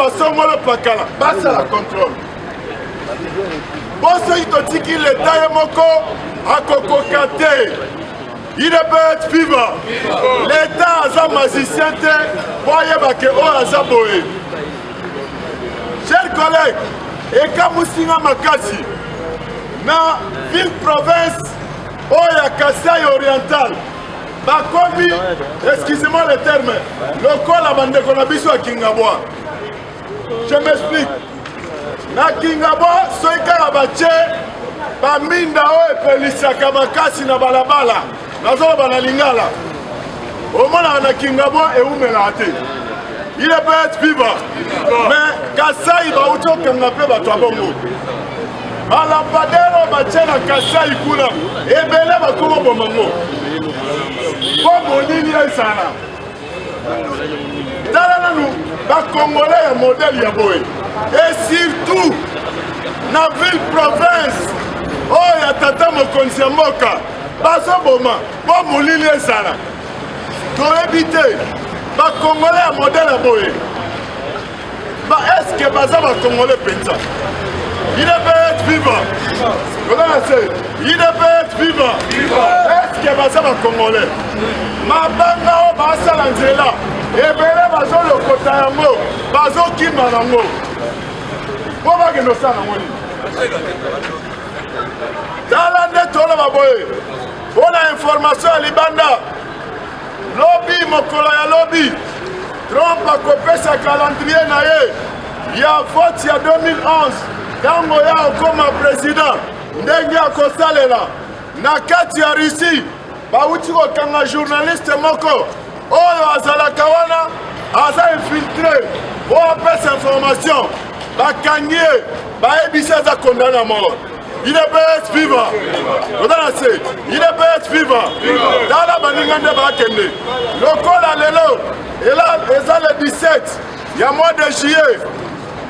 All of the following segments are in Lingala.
basongolo pakala basala contrôle. Mpo soki totiki leta ye moko akokoka te. Udps viva! Leta aza magicien te mpo ayeba ke oyo aza boye. Chers collègues, ekamwisi nga makasi na ville province oyo ya Kasai Oriental bakomi, excusez-moi le terme, lokola bandeko na biso ya Kingabwa. Je m'explique. Na Kingabwa soki kaka batie baminda oyo epelisaka makasi na balabala, nazoloba na lingala, omonaka na Kingabwa ewumelaka te. Udps viva! Mais Kasai bauti okanga mpe bato ya bongo balapadere batie na Kasai kuna ebele bakoma bomango mpo molili ezala. Tala nanu bakongole ya modele ya boye, et surtout na ville province oyo ya tata mokonzi ya mboka bazoboma mpo molili ezala. Toyebi te bakongole ya modele ya boye ba eske baza bakongole mpenza. Udps viva! Toza na se udps viva! Eske baza bakongole? Mabanga oyo basala nzela ebele bazolokota yango, bazokima nango mpo bakende osala yango nini? Tala nde toloba boye mpo na information ya libanda. Lobi, mokolo ya lobi, Trump akopesa calendrier na ye ya vote ya 2011 ntango ya okoma president, ndenge akosalela na kati ya Russie. Bauti kokanga journaliste moko oyo azalaka wana, aza infiltré po apesa information, bakangi ye, bayebisi aza condamné à mort. Udps viva! Toza na se. Udps viva! Tala baninga nde bakende lokola lelo eza le 17 ya mois de juillet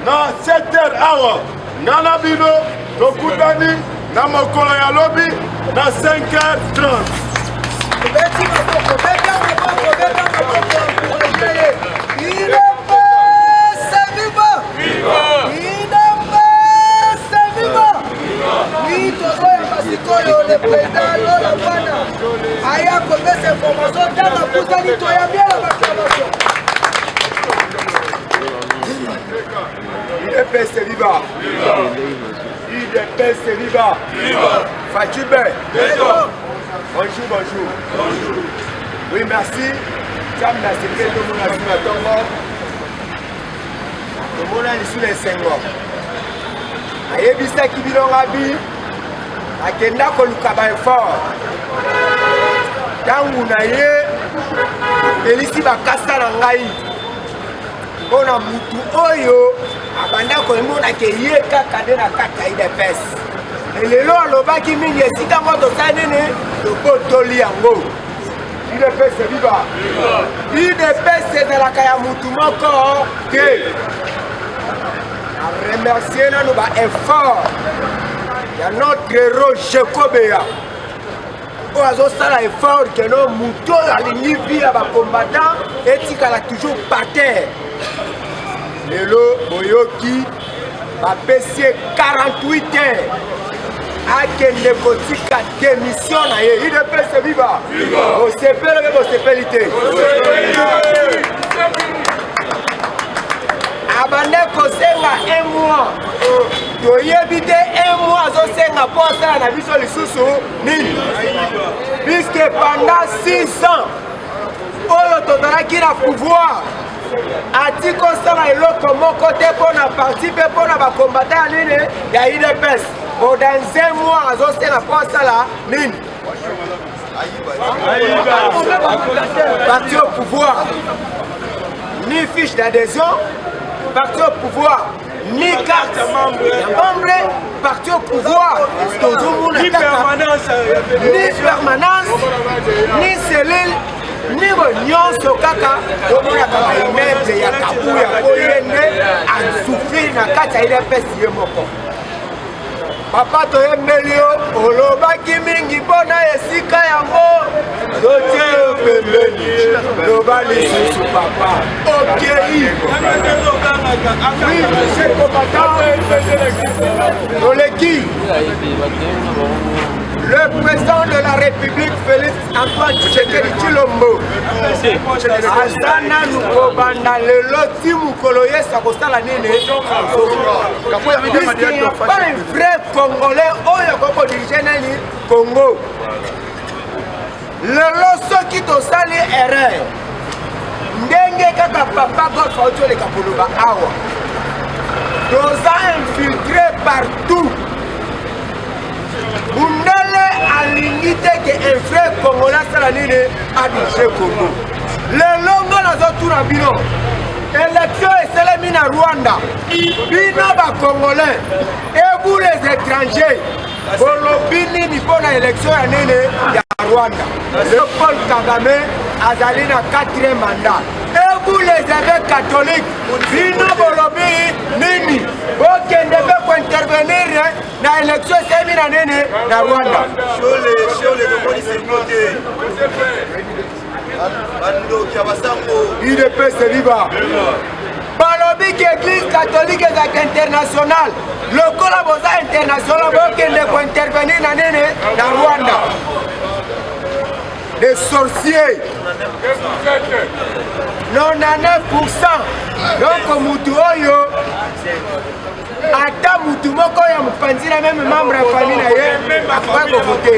na 7 heures awa nga na bino tokutani na mokolo ya lobi na 5h30. Beti maboko, beta maboko, beta maboko. Udps viva! Udps viva! Oui, tozoyamba sikoyo le président Lola Bwana aya kopesa information ntango akutani toyambi ye na baacclamation. UDPS viva! UDPS viva! Fatshi Be! Bonjour, bonjour. Bonjour. Oui, merci. Nzambe asepeli tomona biso na ntongo, tomona lisu na esengo. Ayebisaki bino ngabi akenda koluka baeffort ntango na ye apelisi bakasa na ngai mpo na mutu oyo abanda komona ke ye kaka nde na kati ya UDPS. Lelo alobaki mingi esika ngo tosali nini, tobotoli yango. UDPS viva! UDPS ezalaka ya mutu moko te. Na remercier nanu ba effort ya notre héros Jekobea oyo azosala effort keno moto oyo alingi vie ya bacombattant etikala toujours par terre. Lelo boyoki bapesi ye 48 heures akende kotika démission na ye. UDPS viva! Bosepeli mpe bosepeli te. Abande kosenga un mois, toyebi te un mois azosenga mpo asala na biso lisusu nini, puisque pendant 6 ans oyo tozalaki na pouvoir ati kosala eloko moko te mpo na parti mpe mpo na bakombata ya nini ya UDPS. Bo dans un mois azosenga mpo asala nini? Parti au pouvoir, ni fiche d'adhésion, parti au pouvoir, ni carte ya membre, parti au pouvoir, tozomona Ni kaka permanence ya ni fédération. permanence, ni cellule, ni nyonso, kaka tomonaka baimmeuble ya Kabuya po ye nde asouffrir na kati ya UDPS ye moko. Papa toyembeli yo olobaki mingi mpo na esika yango totie yo pembeni loba lisusu papa okei toleki le président de la république félix antoine tshisekedi tshilombo aza nanu kobanda lelo ti mokolo yesu akosala nini puisqu'il n'y a pas un vrai congolais oyo akoki kodirige nani congo lelo soki tosali erreur ndenge kaka papa golf auti oleka koloba awa toza infiltre partout mundele alingi te ke un vrai congolais asala nini adirige congo lelo nga nazotuna bino élection esalemi na rwanda bino bacongolais et vous les étrangers bolobi nini mpo na élection ya nini ya rwanda le paul kagame azali na 4e mandat et vous les évêques catholiques bino bolobi nini bokende mpe kointervenir na élection esalemi na nini na rwanda bandoki ya basango udps viva balobi ke église catholique ezalaka international lokola boza international bokende kointervenir na nini na rwanda des sorciers 99 pourcent donc mutu oyo ata mutu moko ya mopanzi na meme membre ya famille na ye akoki kovote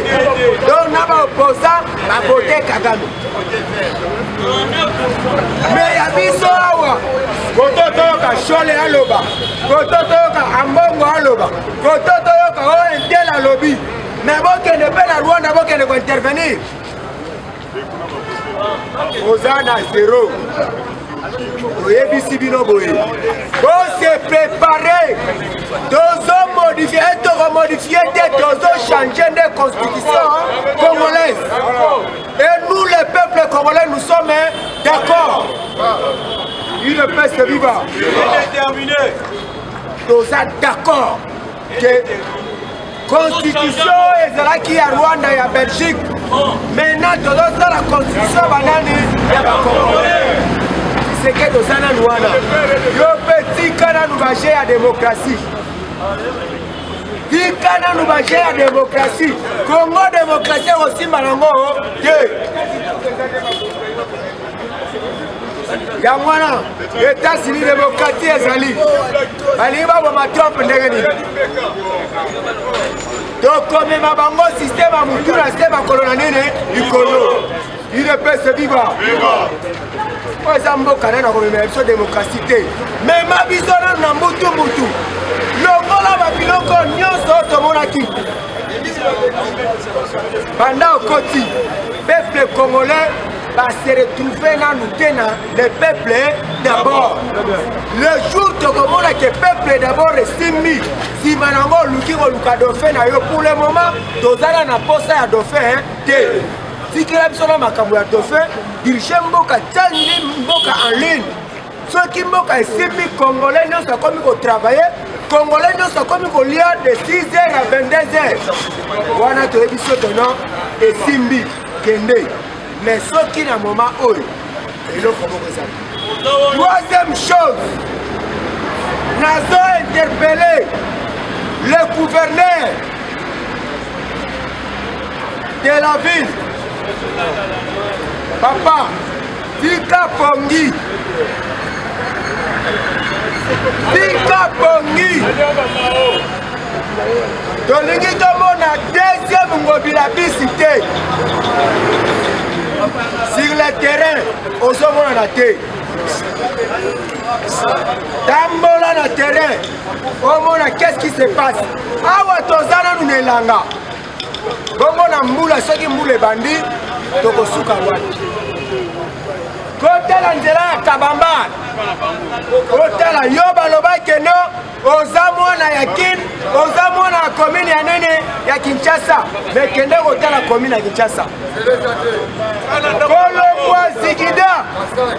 donc na baopposant bavote kagame me ya biso awa koto toyoka shole aloba koto toyoka ambongo aloba koto toyoka oyo intel alobi me bokende mpe na rwanda bokende kointervenir oza na zero toyebisi bino boye bose prépare tozomodifie tokomodifie te tozochange nde constitution congolaise et nous le peuple congolais nous sommes d'accord udps viva toza d'accord que constitution ezalaki ya rwanda ya belgique maintenant tozosala constitution banani ya bacongolais tshisekedi oza nanu wana yo mpe tika nanu baje ya démocratie tika nanu baje ya démocratie congo démocratie ekosimba nango te yango wana etats-unis demokratie ezali balingi baboma trump ndenge nini tokomema bango systeme ya motu na se makolo na nini likolo udps viva oyo eza mboka nani akomemela biso demokrasi te mema biso nanu na mbutu mbutu longola babiloko nyonso oyo tomonaki banda okoti peuple congolais ba se retrouver nanu te na le peuple d'abord le jour tokomona ke peuple d'abord esimbi nsima nango oluki koluka dauphin na yo pour le moment tozala na posa ya dauphin te tikela biso na makambo ya dauphin dirige mboka tiangi mboka en ligne soki mboka esimbi congolais nyonso akomi kotravaille congolais nyonso akomi kolia de 6 heures à 22 heures wana toyebi so tono esimbi kende mais soki na moment oyo eloko moko ezali troisième chose nazo interpelle le gouverneur de la ville papa tika pongi tika pongi tolingi tomona deuxième ngobila bisi te sur le terrain ozomonana te tambola na terrain omona qu'est-ce qui se passe awa toza nanu na elanga bongo na mbula soki mbula ebandi tokosuka wapi kotala nzela ya kabamba kotala yo baloba keno oza mwana ya kin oza mwana ya commune ya nini ya kinshasa me kende kotala commune ya kinshasa kolongwa zigida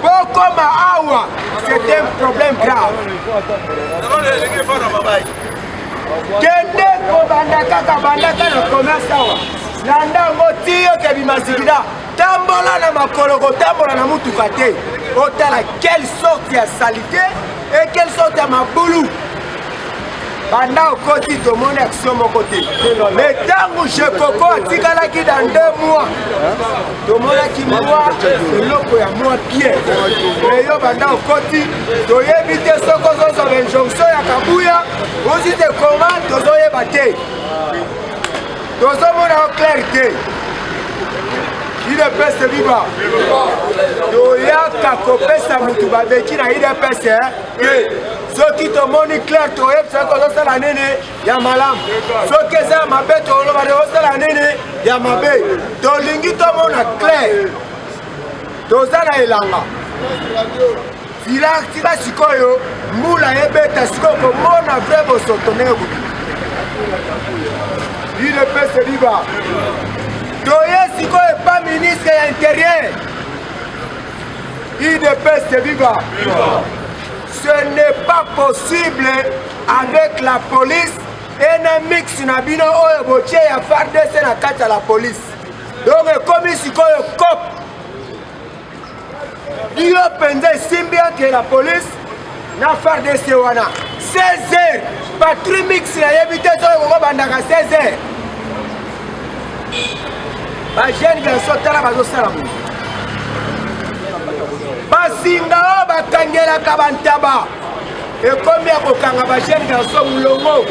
bokoma awa c'est un problème grave. Kende kobanda kaka bandaka na commerce awa, landa yango ti okebima zikida. Tambola na makolo, kotambola na mutuka te. Otala quelle sorte ya salite et quelle sorte ya mabulu. Banda okoti tomoni action moko te, mais ntango Jekoko atikalaki dans 2 mois, tomonaki mwa eloko ya mwa bien. Mais yo banda okoti toyebi te soki ozozwa bainjonction ya Kabuya ozi te, koma tozoyeba te, tozomona yo clair te. UDPS viva! Toyaka kopesa mutu babeki na UDPS te. Soki tomoni clair, toyebisa tozosala nini ya malamu. Soki eza ya mabe, toloba tozosala nini ya mabe. Tolingi tomona clair. Toza na elanga tika sikoyo mbula ebeta sikoyo komona vrai bosoto ndenge kobima. UDPS viva! Toye sikoyo epa ministre ya Intérieur. UDPS viva! Ce n'est pas possible avec la police ena mix na bino oyo botie ya FARDC na kati ya la police. Donc ekomi sikoyo cop dio mpenza esimbi entre la police na FARDC wana. 16 heures patrouille mix nayebi te soki kokobandaka 16 heures. Bajeune garçon, tala bazosala boye, basinga oyo bakangelaka bantaba ekomi ya kokanga bajeune garçon molongo.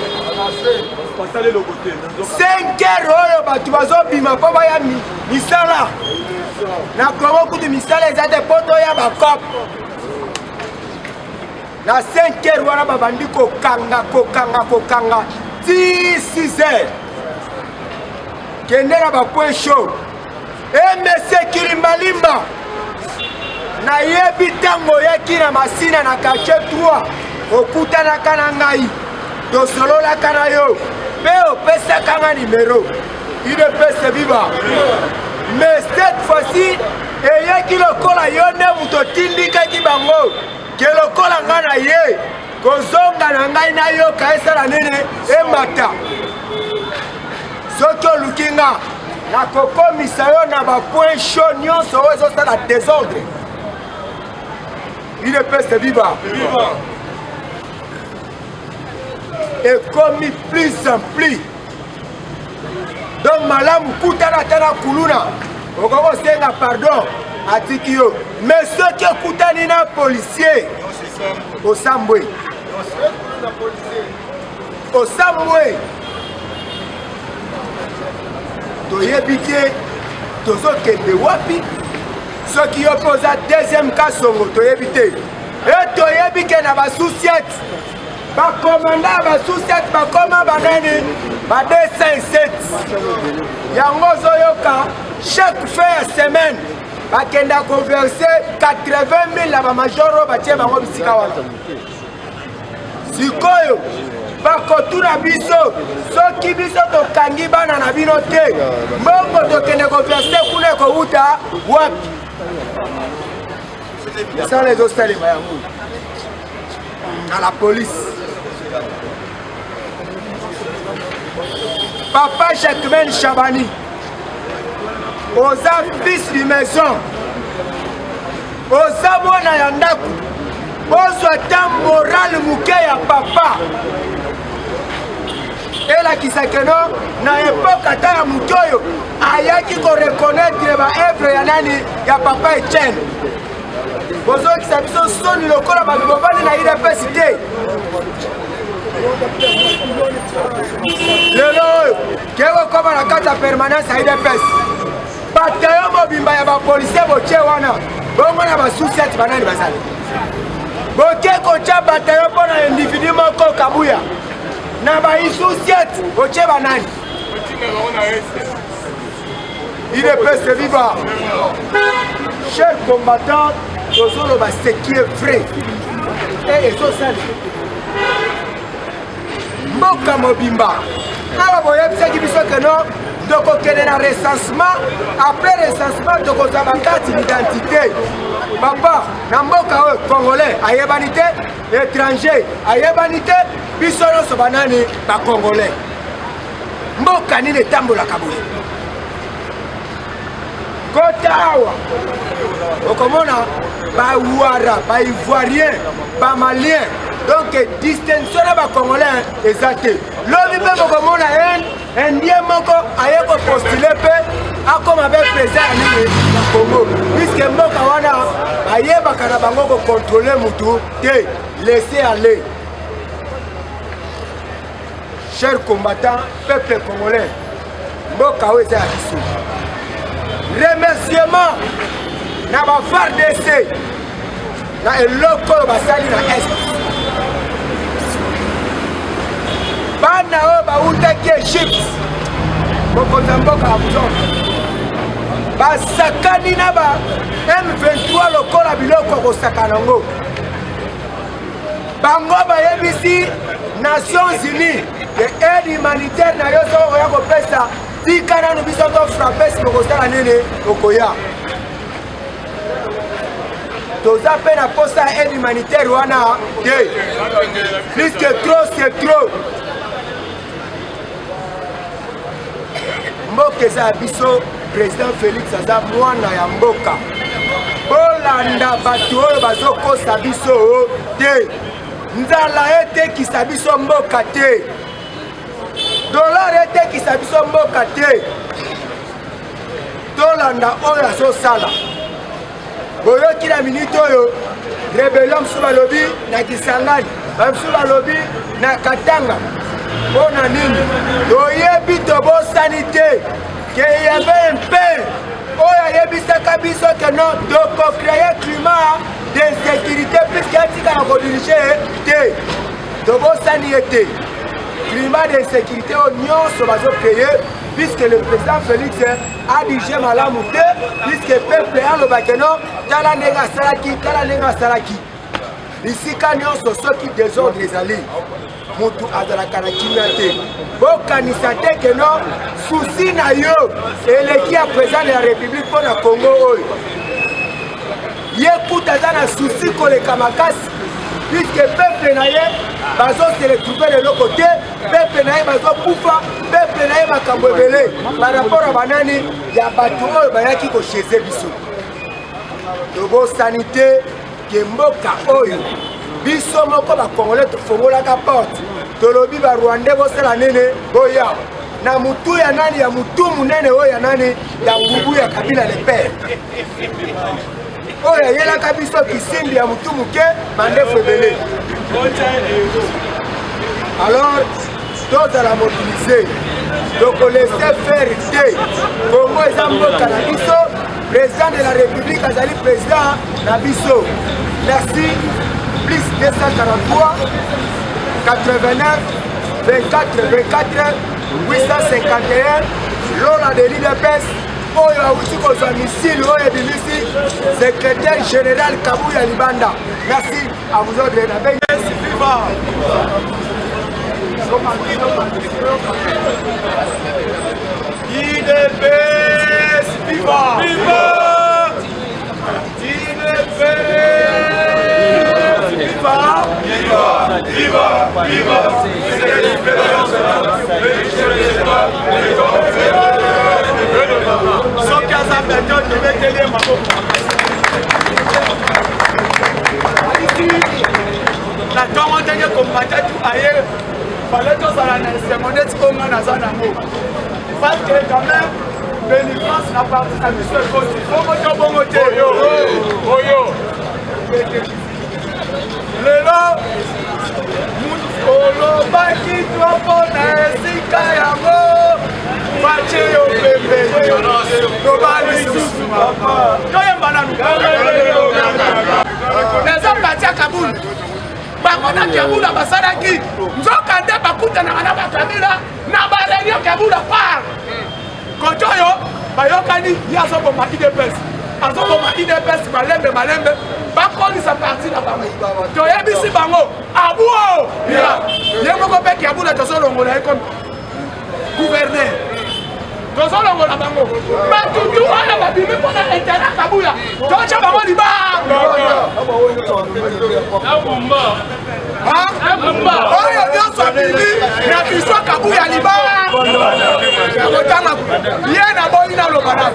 5 heures oyo bato bazobima mpo baya misala na Kongo, kutu misala eza te mpo toya bacope na 5 heures wana babandi kokanga kokanga kokanga ti 6 heures. Kende na bapoint chaud emese Kilimbalimba. Nayebi ntango oyaki na Masina na quartier 3, okutanaka na ngai, tosololaka na yo mpe opesaka nga nimero. UDPS viva! Mais cette fois-ci eyaki lokola yo nde moto otindikaki bango ke lokola nga na ye kozonga na ngai nayoka esala nini emata. Soki oluki nga, nakokomisa yo na bapoint chaud nyonso oyo ezosala désordre. UDPS viva! Ekomi plus en plus. Donc malamu kutana ata na kuluna, okoki kosenga pardon, atiki yo. Mais soki okutani na policier, osambwe, osambwe. Toyebi te tozokende wapi. Soki yo mpe oza deuxième Kasongo, toyebi te. E toyebi ke na basusiete, bakomanda ya basusiete bakoma banani ba 207. Yango ozoyoka chaque fin ya semaine bakenda koverse 80 000 na bamajor oyo batie bango bisika wana. Sikoyo bakotuna biso, soki biso tokangi bana na bino te, mbongo tokende koverse kuna ekowuta wapi? Misala ezosalema yango na la police. Papa Jacquemaine Chabani, oza fils du maison, oza mwana ya ndako, ozwa ta morale moke ya papa elakisa keno na epoke ata ya moto oyo ayaki koreconnaitre baevre ya nani ya papa Etienne. Bozokisa biso soni lokola bato bovandi na UDPS te. Lelo oyo ke kokoma na kati ya permanence ya UDPS, batayo mobimba ya bapolisier botie wana, bongo na basusiati banani bazali? Boke kotya batayo mpo na individu moko Kabuya, na baisusiati botie banani? UDPS viva! Cher combattant, tozoloba ce qui est vrai e ezosala mboka mobimba. Awa boyebisaki biso keno. Tokokende na recensement, après recensement tokozwa ba carte d'identité. Papa, na mboka oyo congolais ayebani te, étranger ayebani te, biso nyonso banani ba congolais. Mboka nini etambolaka boye? Kota awa okomona bawara, baivoirien, bamalien, donc distinction na bacongolais eza te. Lobi mpe bokomona indien moko aye kopostule mpe akoma mpe président ya nini ya Congo, puisque mboka wana bayebaka na bango kokontrole mutu te, laisser aller. Chers combattants, peuple congolais, mboka oyo eza ya biso. Remerciement na ba FARDC na eloko oyo basali na Est. Bana oyo bawutaki Egypte, mokonzi ya mboka ya Mozambique, basakani na ba M23 lokola biloko kosakana yango. Bango bayebisi Nations Unies ke aide humanitaire na yo soki okoya kopesa, tika nanu biso to frappe, sima okosala nini? Okoya. Toza mpe na posa ya aide humanitaire wana te, puisque trop c'est trop. Mboka eza ya biso, président Félix aza mwana ya mboka. Bolanda bato oyo bazokosa biso te. Nzala etekisa biso mboka te, dollar etekisa biso mboka te. Tolanda oyo azosala. Boyoki na minute oyo rebellion mosusu balobi na Kisangani, bamosusu balobi na Katanga. Mpo na nini? Toyebi, tobosani te ke y'avait un père oyo ayebisaka biso ke non, tokocreye climat d'insécurité puisque atikala kodirige te. Tobosani ye te. Climat d'insécurité oyo nyonso bazocreye puisque le président Félix adirige malamu te, puisque peuple alobake non, tala ndenge asalaki, tala ndenge asalaki. Bisika nyonso soki désordre ezali, mutu azalaka na kimia te. Bokanisa te ke non, souci na yo eleki ya président de la république mpo na Congo oyo. Ye kuta aza na souci koleka makasi, puisque peuple na ye bazo se retrouver eloko te, peuple na ye bazokufa, peuple na ye makambo ebele par rapport ya banani ya bato oyo bayaki kocheze biso. Tobosani te ke mboka oyo biso moko bakongolais tofongolaka porte, tolobi ba Rwandais bosala nini, boya na mutu ya nani, ya mutu munene oyo ya nani, ya ngubu ya Kabila le père oyo ayelaka biso kisimbi ya mutu moke mandefu ebele. Alors tozala mobilise, tokolese faire te. Congo eza mboka na biso, président de la république azali président na biso. Merci. Plus 243 89 24 24 851 Lola de l'UDPS oyo awuti kozwa misile oyo ebimisi secrétaire général Kabuya Libanda. Merci à vous autres. Viva! UDPS viva! Viva! UDPS viva! Viva! Viva! Viva! Soki aza beto, tobeteli ye maboko. Na ntongo ndenge kombatatu aye, fale tozala na esengo neti oyo nga naza nango, parce que quand même délivrance na parti na biso ekoti bongo to bongo te. Oyo lelo olobaki to mpo na esika yango batie yo pembeni, loba lisusu papa, toyemba nanu. Eza parti ya Kabund, bango na Kabula basalaki, nzoka nde bakutanaka na bakabila na bareunion. Kabula par kote oyo bayokani, ye azoboma UDPS, azoboma UDPS malembe malembe, bakolisa parti na bango. Toyebisi bango abuo ye moko mpe Kabula tozolongola ye comme gouverneur. Tozolongola bango. Batutu wana babimi mpo na intérêt Kabuya. Totya bango libanda. Oyo nyonso abimi na biso Kabuya libanda. Nakotanga ye naboyi naloba na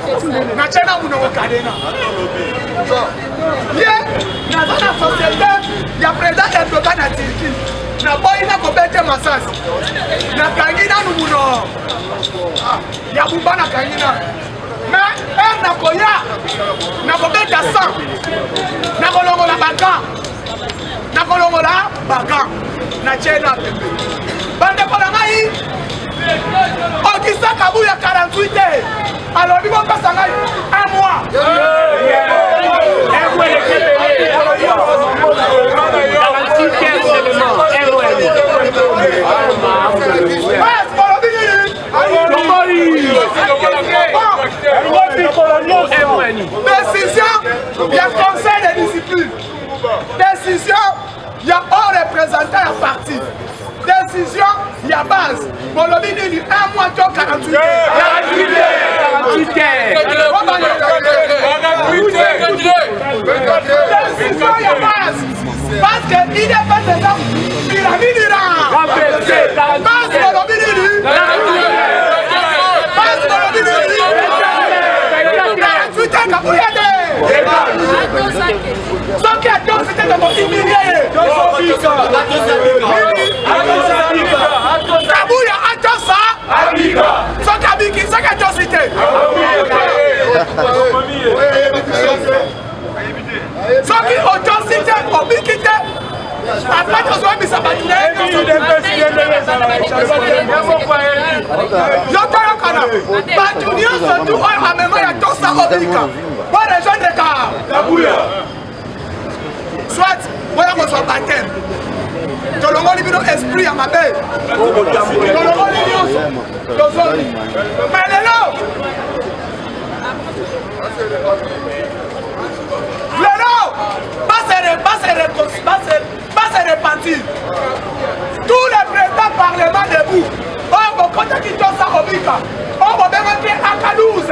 natye na monoko kadena ye naza na société ya président Erdogan na Turquie naboyi nakobete masasi nakangi nanu munoko ya bumba nakangi nanu mais heure nakoya nakobeta 100 nakolongola bagan nakolongola bagan natie na pembe bandeko na ngai Augustin Kabuya 48 te alobi bopesa ngai un mois. Balobi nini? Décision ya conseil de discipline, décision ya haut représentant ya parti, décision ya base. Bolobi nini? Un mois to 48 décision ya base, parce que idps eza pyramide ira base. Bolobi nini? Base bolobi nini? 48 heures Kabuya te. Soki atosi te, tokohumilie ye. Kabuya atosa, soki abiki, soki atosi te, soki otosi te, obiki te. Après tozoyebisa bato na ye nyonso, yo toyokana, bato nyonso tu oyo amema ya tosa obika bo rejoindre ka soit boya kozwa baptême. Tolongoli bino esprit ya mabe, tolongoli nyonso, tozongi. Mais lelo, lelo base repentir. Tous les présidents parlement debout oyo bokotaki tosa obika, oyo bobengaki aka 12,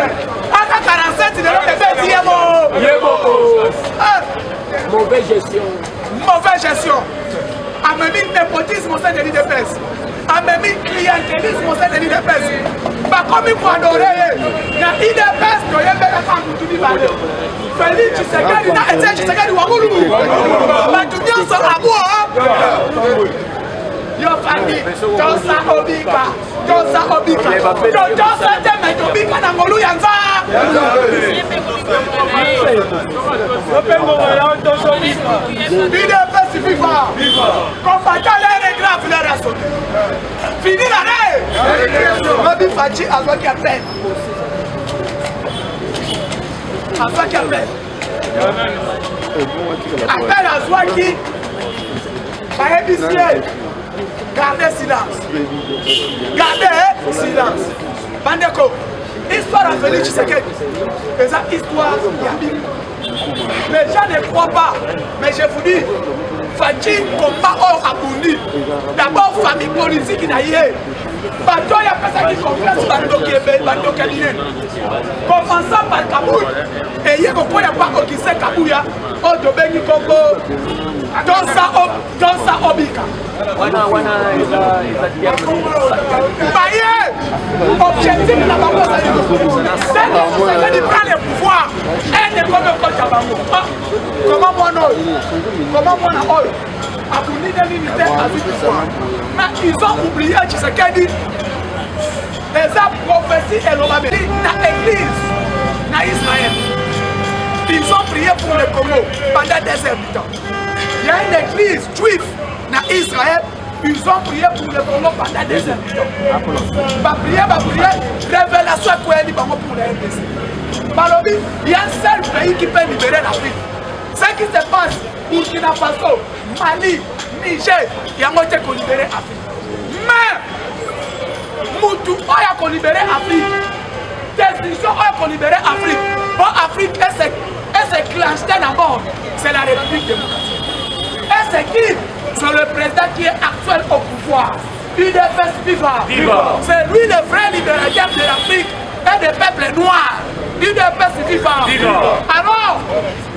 aka 47, lelo ebeti ye mo. Mauvaise gestion. Mauvaise gestion amemi népotisme au sein de l'UDPS, amemi clientélisme au sein de l'UDPS. Bakomi koadorer ye na UDPS. Toyembelaka mutu mibale, Félix Tshisekedi na Etienne Tshisekedi wa Mulumba. Bato nyonso abwa yo fandi tosa obika, tosa obika, totosa te, me tobika na ngolu ya Nzambe. UDPS viva! Combattant, l'heure est grave, l'heure a sonné. Fini la lobi. Fatshi azwaki appel, azwaki appel, appel azwaki, bayebisi ye: garde silence, garde silence. Bandeko, histoire ya Félix Tshisekedi eza histoire ya Bible. Les gens ne croient pas, mais je vous dis, Fatshi, combat oyo abundi, d'abord famille politique na ye, bato oyo apesaki confiance, bandoki ebele, bandoki ya minene, commençant par Kabund, eye kokwea pa Augustin Kabuya oyo tobengi kombo tosa obika. Baye objectif na bango ezali Tshisekedi prend le pouvoir, ene komi okota bango. Comment mwana oyo, comment mwana oyo abundi nde nini te azwi pouvoir? Mais ils ont oublié Tshisekedi eza prophétie elobami na église na Israël. Ils ont prié pour le Congo pendant des heures du temps. Il y a une église juive na Israël, ils ont prié pour le Congo pendant des heures du temps. Baprié, baprié, révélation ekweyeli bango pour la RDC. Balobi, il y a un seul pays qui peut libérer l'Afrique. Ce qui se passe Burkina Faso, Mali, Niger, yango te kolibérer Afrique. Mais mutu oyo akolibérer Afrique, décision oyo akolibérer Afrique po Afrique ese clenche na monde, c'est la République démocratique. Et c'est qui? C'est le président qui est actuel au pouvoir. UDPS viva! C'est lui le vrai libérateur de l'Afrique. et des peuples noirs. UDPS viva. Alors,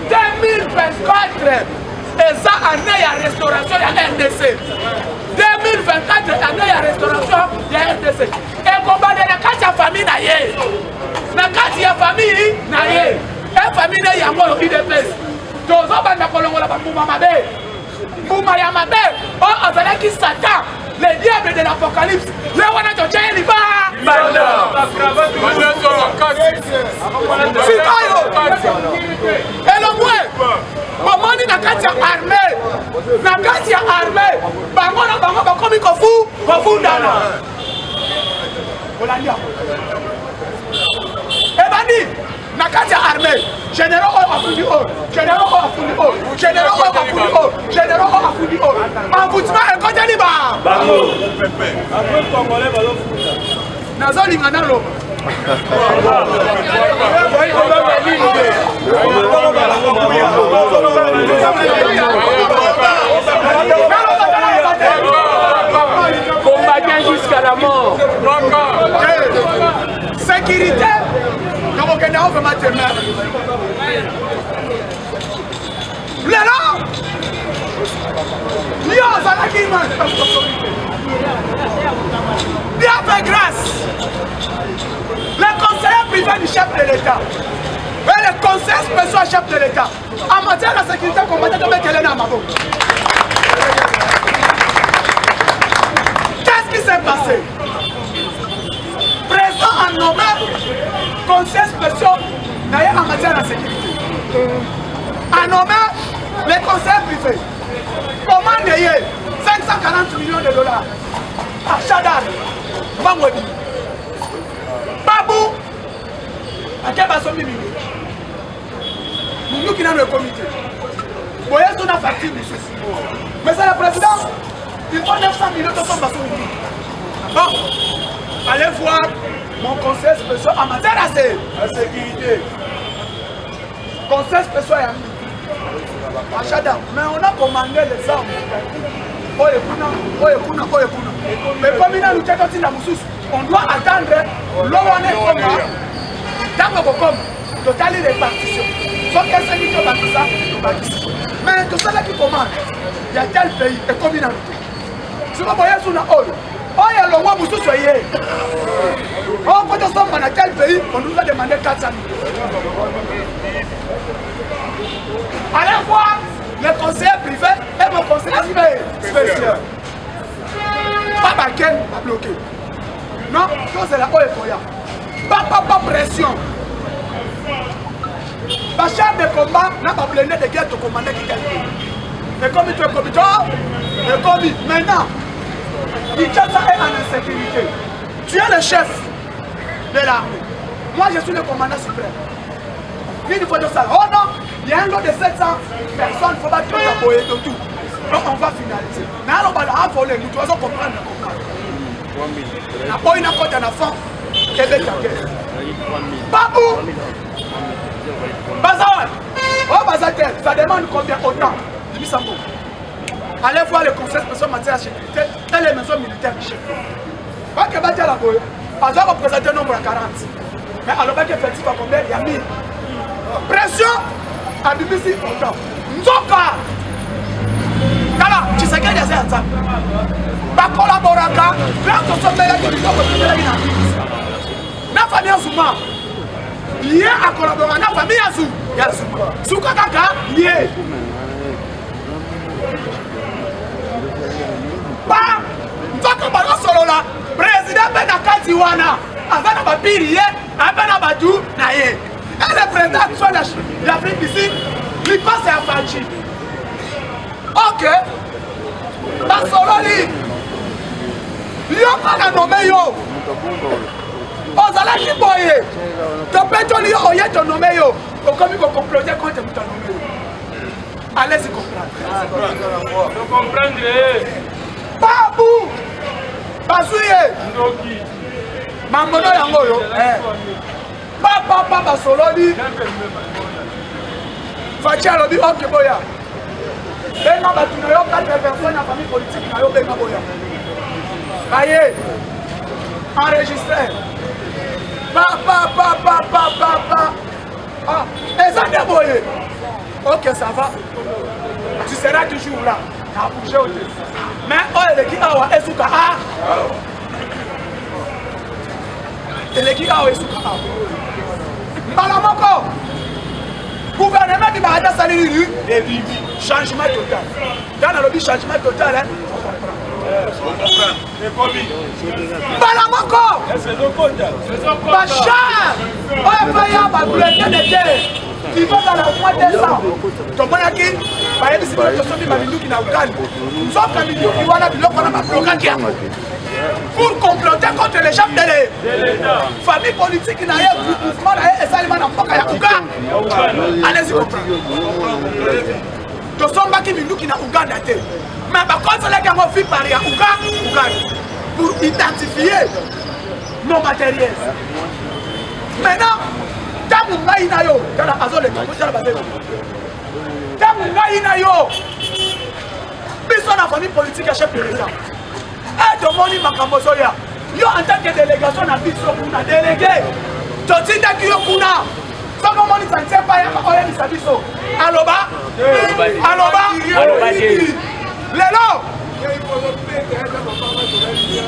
2024 eza année ya restauration ya RDC. 2024 année ya restauration ya RDC. Ekobanda na kati ya famille na ye. Na kati ya famille na ye. E famille na yango oyo UDPS. Tozobanda kolongola bambuma mabe. Mbuma ya mabe oyo azalaki Satan, le diable de l'apocalypse. Ye wana totya ye liba. Sikoyo elongwe bomoni na kati ya arme, na kati ya arme bango na bango bakomi kofu kofundana. Olandi yango ebandi na kati ya armée généraux oyo afundi oyo généraux oyo afundi oyo généraux oyo afundi oyo généraux oyo afundi oyo envoûtement ekoteli ba bango nazolinga naloba Combattant jusqu'à la mort. Sécurité tokokende yango vraiment te mais lelo yo ozalaki bien fait grâce le conseiller privé du chef de l'état et le conseiller spécial chef de l'état en matière de sécurité combattant tobetele na maboko. Qu'est-ce qui s'est passé? Président a nommé conseiller spécial na ye en matière de sécurité, a nommé les conseillers privés, commande ye 540 millions de dollars, achat d'armes, mbongo ebimi babu ake basombi minduki. Munduki nano ekomi te, boye so na facture mosusu. Mais à la présidence, il faut 900 millions tosomba so munduki. Bon, allez voir mon conseil spécial en matière de sécurité, conseil spécial ya achat d'armes. Mais on a commandé les armes oyo kuna, oyo kuna, oyo kuna, ekomi nanu te, totinda mosusu. On doit attendre lo wana ekoma. Ntango ekokoma, totali répartition, soki esengi tobakisa, tobakisi. Mais tosalaki commande ya tel pays, ekomi nanu te. Siko boyesu na oyo oyo elongwa, mosusu eye oyo po tosomba na tel pays, on nous a demandé 400 millions. Allez voir le conseiller privé et mon conseiller spécial. Pas baken babloqué, non, tozela oyo ekoya. Papapa pression, bachar de combat na bablende de guerre tokomandaki tel pays, ekomi to ekomi to ekomi. Maintenant Kinshasa est en insécurité. Tu es le chef de l'armée, moi je suis le commandant suprême. Nini faut tosala? Oh non, il y a un lot de 700 personnes, faut batota boye de tout. Donc on va finaliser. Naloba na avole, moto azo comprendre, comprendre. Naboyi nakota na fond ebeta te. Babu baza wana oyo baza te, ça demande combien? Autant bimisa mbongo. Allez voir le conseil spécial en matière de sécurité et les maisons militaires du chef. Bake batiala boye, aza koprésente nombre ya 40, mais alobaki effectif ya combien? Ya 1000. Pression, abimisi autant. Nzoka tala, Tshisekedi aza ya Nzambe, bakolaboraka. Place tosombelaki biloko, tosombelaki na na famille ya Zuma, ye akolabora na famille ya ya Zuma. Suka kaka ye ba nzoka bazosolola. Président mpe na kati wana aza na bapiri, ye ape na batu na ye. Et le président actuel ya Afrique du Sud, lipasa ya Faci. Ok, basololi yo mpa na nome yo, ozalaki boye, topetoli yo, oye tonome yo, okomi kocomplote contre moto anome yo. Allez-y comprendre. Babu bazwi ye mambono yango oyo papapa basololi. Faci alobi oke, boya, benga bato na yo, 4 personnes ya famille politique na yo, benga boya. Baye enregistre. Pa pa pa pa pa pa pa. Ah, eza nde boye. Ok, ça va. Tu seras toujours là. Na bouger te. Mais oyo eleki awa esuka a. Eleki awa esuka awa. Mbala moko gouvernement ebimaka ata asali nini ebimi changement total ntango nalobi changement total hein, mbala moko bachar oyo epai ya babulletin de guerre libozala moins 200 tomonaki bayebisi bino tosombi baminduki na uganda nzoka minduki wana biloko wana bablokaki yango pour comploter contre le chef de l'État. Famille politique na ye, mouvement na ye esalema na mboka ya Uganda. Allez-y comprendre. Tosombaki minduki na Uganda te. Mais bakonsolaki yango vi par ya Uganda pour identifier nos matériels. Maintenant, ntango ngai na yo tala azoleka tala bazela ntango ngai na yo biso na famille politique ya chef de l'état e tomoni makambo ozoya yo en tant que délégation na biso kuna délégué totindaki yo kuna soki omoni santie payaka oyebisa biso aloba aloba lelo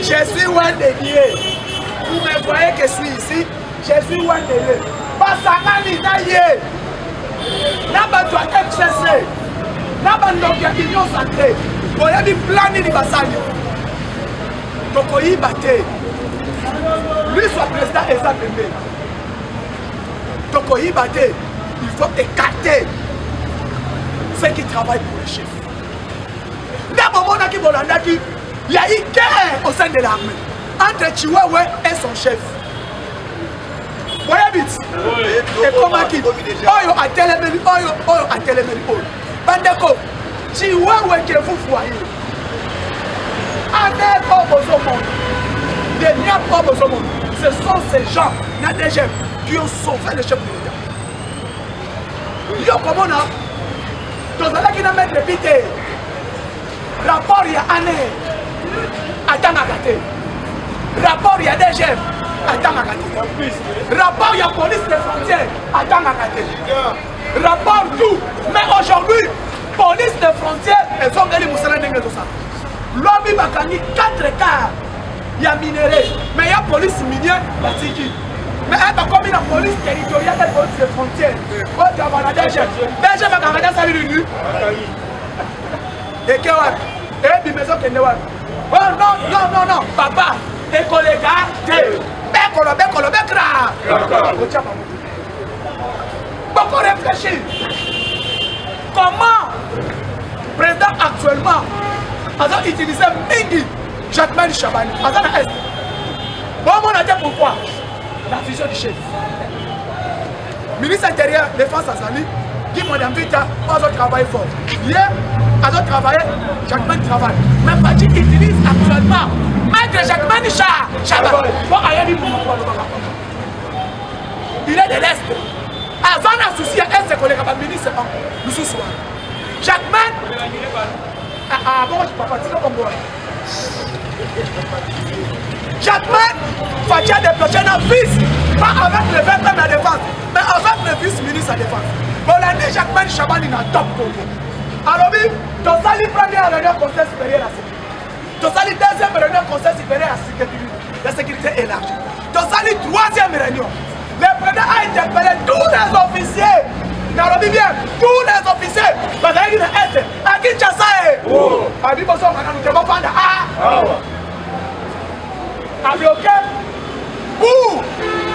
je suis loin de Dieu vous me voyez que je suis ici je suis loin de Dieu basangani na ye na bato ya fcc na bandoki ya union sacré boyebi plan nini basali tokoyiba te liso ya président eza pembeni tokoyiba te il faut écarter ceux qui travaillent pour le chef nde bomonaki bolandaki ya eu guerre au sein de l'armée entre chiwewe et son chef boyebi ti ekomaki oyo atelemeli oyo oyo atelemeli oyo bandeko chiwewe que vous voyez aner oyo bozomona deniap oyo bozomona ce sont ces gens na dgm qui ont sauvé le chef de l'état yo komona tozalaki na maître pite rapport ya aner atangaka te rapport ya dgm atangaka te rapport ya police de frontière atangaka te rapport tout mais aujourd'hui police de frontière ezongeli mosala ndenge ezosala lobi bakangi 4 quart ya minerai mais ya police minier batiki mais eh, bakomi na police territoriale et police de frontière oyo travana dgm dgm akanga te asali nini eke wapi ebima ezokende wapi oh non non non non papa ekoleka te bekolo bekolo bekra otya bango boko réfléchir comment président actuellement aza utiliser mingi jacquemain chabani aza na est bomona te pourquoi la vision du chef ministre intérieur défense azali Guy Mwadiamvita oyo azo travailler fort ye azo travailler Jacquemain travaille mais Fatshi utilise actuellement maître Jacquemain Chaban po ayebi monoko alobaka il est de l'est aza na souci ya est koleka baministre mosusu wana Jacquemain ah, ah, bongo papa tika bongo wana Jacquemain Fatshi a déclenché un fils, pas avec le VPM à défense, mais avec le vice-ministre à défense. Bolandi Jacquemain Chabani na top Congo. Alobi, tosali première réunion conseil supérieur à sécurité. Tosali deuxième réunion conseil supérieur à sécurité, la sécurité élargie. Tosali troisième réunion. Le président a interpellé tous les officiers. Nalobi bien, tous les officiers bazalaki na est à Kinshasa e. Abi bozonga nanu te bofanda a. A bloqué pour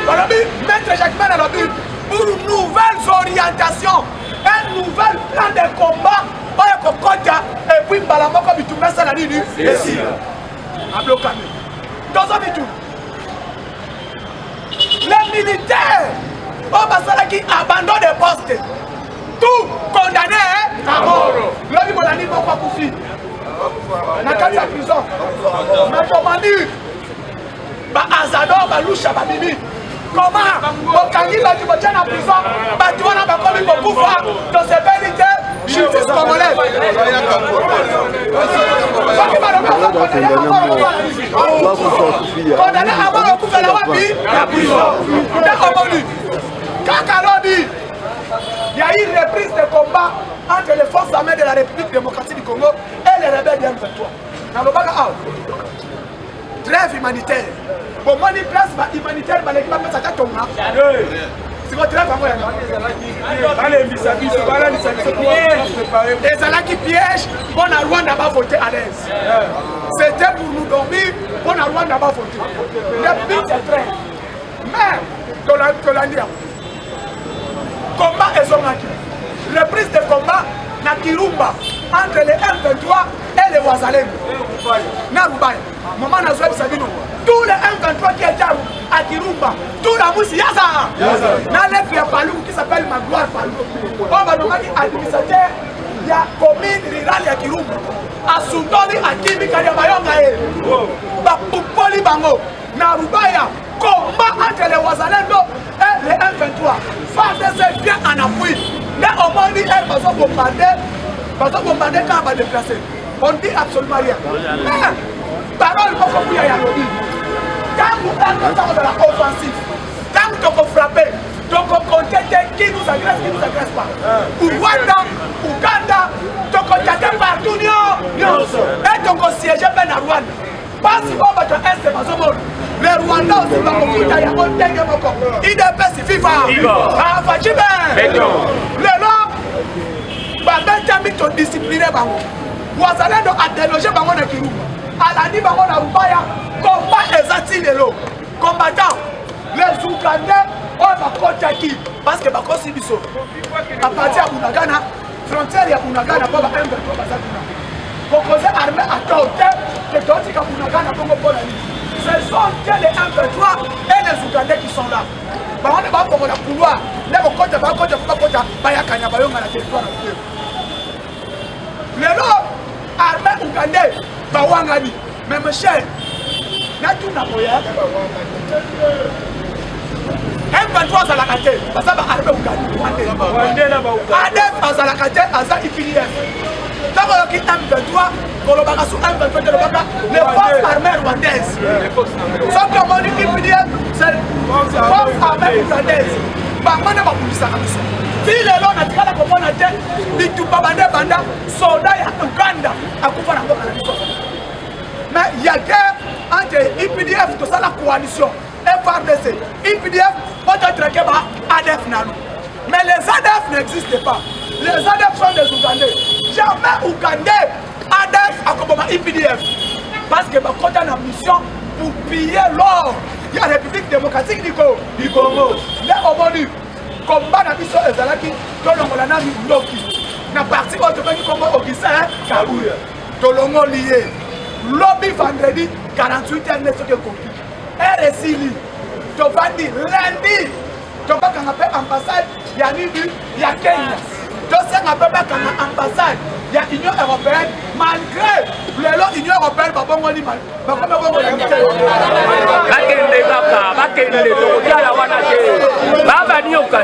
balobi maître Jacquemain alobi pour nouvelles orientations, un nouvel plan de combat oyo ekokota et puis mbala moko bitumba esala nini esila. Ablokami. Tozo bituna. Les militaires oyo basalaki abandon de poste tout condamné à mort lobi bolandi moko akufi na kati ya prison makomani baazador balusha babimi koma bokangi bato botya na prison bato wana bakomi kokufa tosepeli te. Justice congolaise. Soki balobi aza condamné condamné avant okufela wapi? Na prison. Nde omoni kaka lobi il y a eu reprise de combat entre les forces armées de la République démocratique du Congo et les rebelles du M23. Nalobaka awa trêve humanitaire bomoni place ba humanitaire baleki bapesaka tonga siko trêve yango yango balembisa biso balalisa biso ezalaki piège mpo na rwanda bavote à l'aise c'était pour nous dormir mpo na rwanda bavote le but ya trêve mais tolandi yango combat ezongaki reprise de combat na kirumba entre les m23 et les wazalendo na rubaya mama nazoyebisa bino tous les m23 qui étaient à kirumba tout la musi yaza na lettre ya paluku qui s'appelle magloire paluku oyo balongaki administrateur ya commune rurale ya kirumba asundoli akimi kali ya bayonga ye bapupoli bango na rubaya combat entre les wazalendo et les M23 FARDC vient en appui nde omoni ere bazo bombarde bazo bombarde kaka ba déplace on dit absolument rien mais parole moko kuya ya lobi ntango M23 kozala offensif ntango tokofrappe tokokonte te qui nous agresse qui nous agresse pas rwanda uganda tokotake partout nyonso e tokosiege mpe na rwanda Pasi oyo bato ya este bazomona le Rwanda osi bakofuta yango ndenge moko. Idps viva Fatshi lelo babetami todiscipline bango wazalendo adeloge bango na Kirumba alandi bango na Rubaya combat eza ti lelo combattant les Ougandais oyo bakotaki parce que bakosi biso à partir ya Bunagana frontière ya bunagana mpo ba M23 baza kuna kokoze armée à tort te ke totika bunagana bongo mpo na nini ce sont que les M23 et les Ougandais qui sont là bango nde bafongola couloir nde kokota bakota mpo bakota bayakanya bayonga na territoire na biso lelo armée ougandais bawangani mais michel natuna boye M23 azalaka te baza ba armée ougandais ADF azalaka te aza IPDF ntango oyoki M23 kolobaka su M23 te lobaka les forces armées rwandaises soki omoni IPDF c'est force armée ougandaise bango nde babundisaka biso ti lelo natikala komona te bitumba banda ebanda soldat ya uganda akufa na mboka na biso mais ya guerre entre ipdf tosala coalition frdc ipdf mpo totrake ba adf nanu mais les adf n'existent pas les adf sont des ougandais jamais ougandais adf akoboma ipdf parce que bakota na mission pour piller l'or ya république démocratique du congo nde omoni combat na biso ezalaki tolongola na mindoki na parti oyo tobengi kombo augustin kabuya tolongoli ye lobi vendredi 48 heures nde soki ekoki heure esili tovandi lundi tokokanga mpe ambassade ya nini ya kenya tosenga mpe bakanga ambassade ya union européenne malgré lelo union européenne babongoli bakomi bongola mitema bakende kaka bakende tokotala wana te babanioka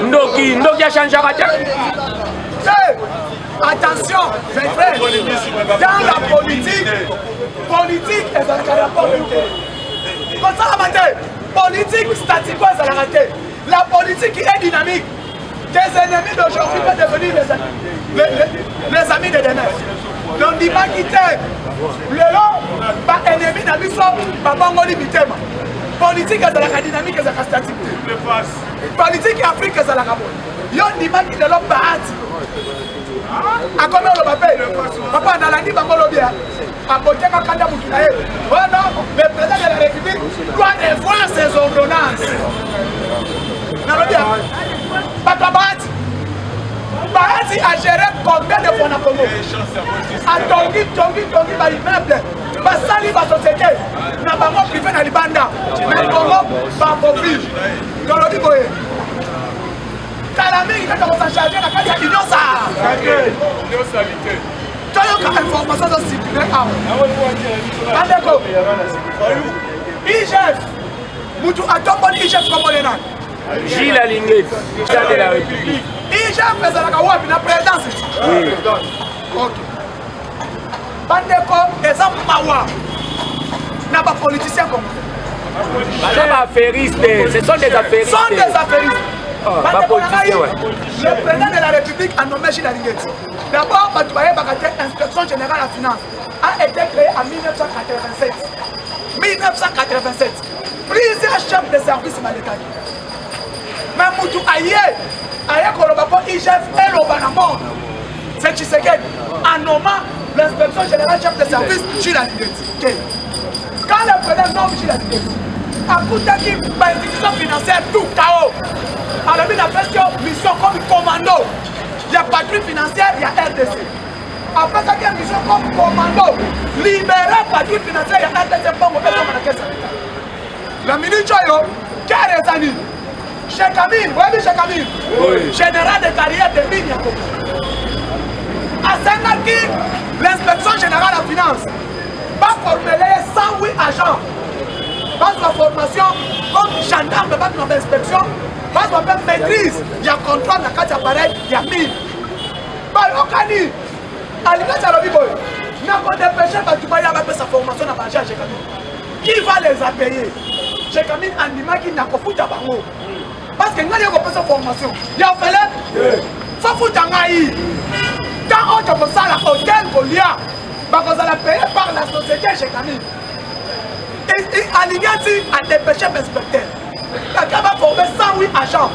ndoki ndoki achangeaka te. Attention, mes frères, dans la politique, politique ezalaka rapport te. Kosalama te, politique statico ezalaka te. La politique est dynamique. Tes ennemis d'aujourd'hui peuvent devenir les, les, les, les amis de demain. Nondimaki te lelo baennemi na biso babongoli mitema. Politique ezalaka dynamique, ezalaka statique te. Politique ya Afrique ezalaka boye. Yo ndimaki lelo bahati akomi oloba mpe papa nalandi bango lobi aboteka kanda motu na ye oh non le président de la république doit revoir ses ordonnances nalobi bato ya bahati bahati a géré combien de fois na congo atongi tongi tongi baimmeuble basali basociété na bango privé na libanda na congo bakovi tolobi boye kala mingi kaka kosacharge na kati ya union sa toyoka information ezocircule awa bandeko igf. Mutu atomboli IGF kombo ne nani? Gilles Alingeti, président de la République. IGF ezalaka wapi na présidence? Oui. Ok. Bandeko eza mawa na ba politiciens congolais. Baza ba affairistes, ce sont des affairistes. Sont des affairistes. Oh, ba politiciens, ouais. Le président de la République a nommé Gilles Alingeti. D'abord, bato bayebaka te inspection générale ya finance a été créée en 1987. 1987 plusieurs chefs de service balekaki mais mutu aye aye koloba mpo igf eloba na monde c'est tshisekedi anoma l'inspection générale chef de service Jules Alingeti te quand le président nomme Jules Alingeti akutaki bainstitution financière tout kao alobi napesi yo mission comme commando ya patrouille financière ya rdc apesaki ye mission comme commando libere patrouille financière ya rdc mbongo ezonga na kesa leta na minute oyo guerre eza nini Chekamir oyebi Chekamir général de carrière de mine ya Congo asengaki l'inspection générale ya finance baformele ye 108 agents bazwa formation comme gendarme bato na bainspection bazwa mpe maîtrise ya contrôle na kati ya appareil ya mine bayokani alingati alobi boye nakodepeshe bato baya bapesa formation na baagent Gécamine qui va les apayer Gécamine andimaki nakofuta bango parce que ngai nakopesa formation ya ofele fofuta ngai ntango oyo tokosala hotel kolia bakozala paye par la société Gécamine alingati adepeshe bainspecteur kaka baforme 108 agents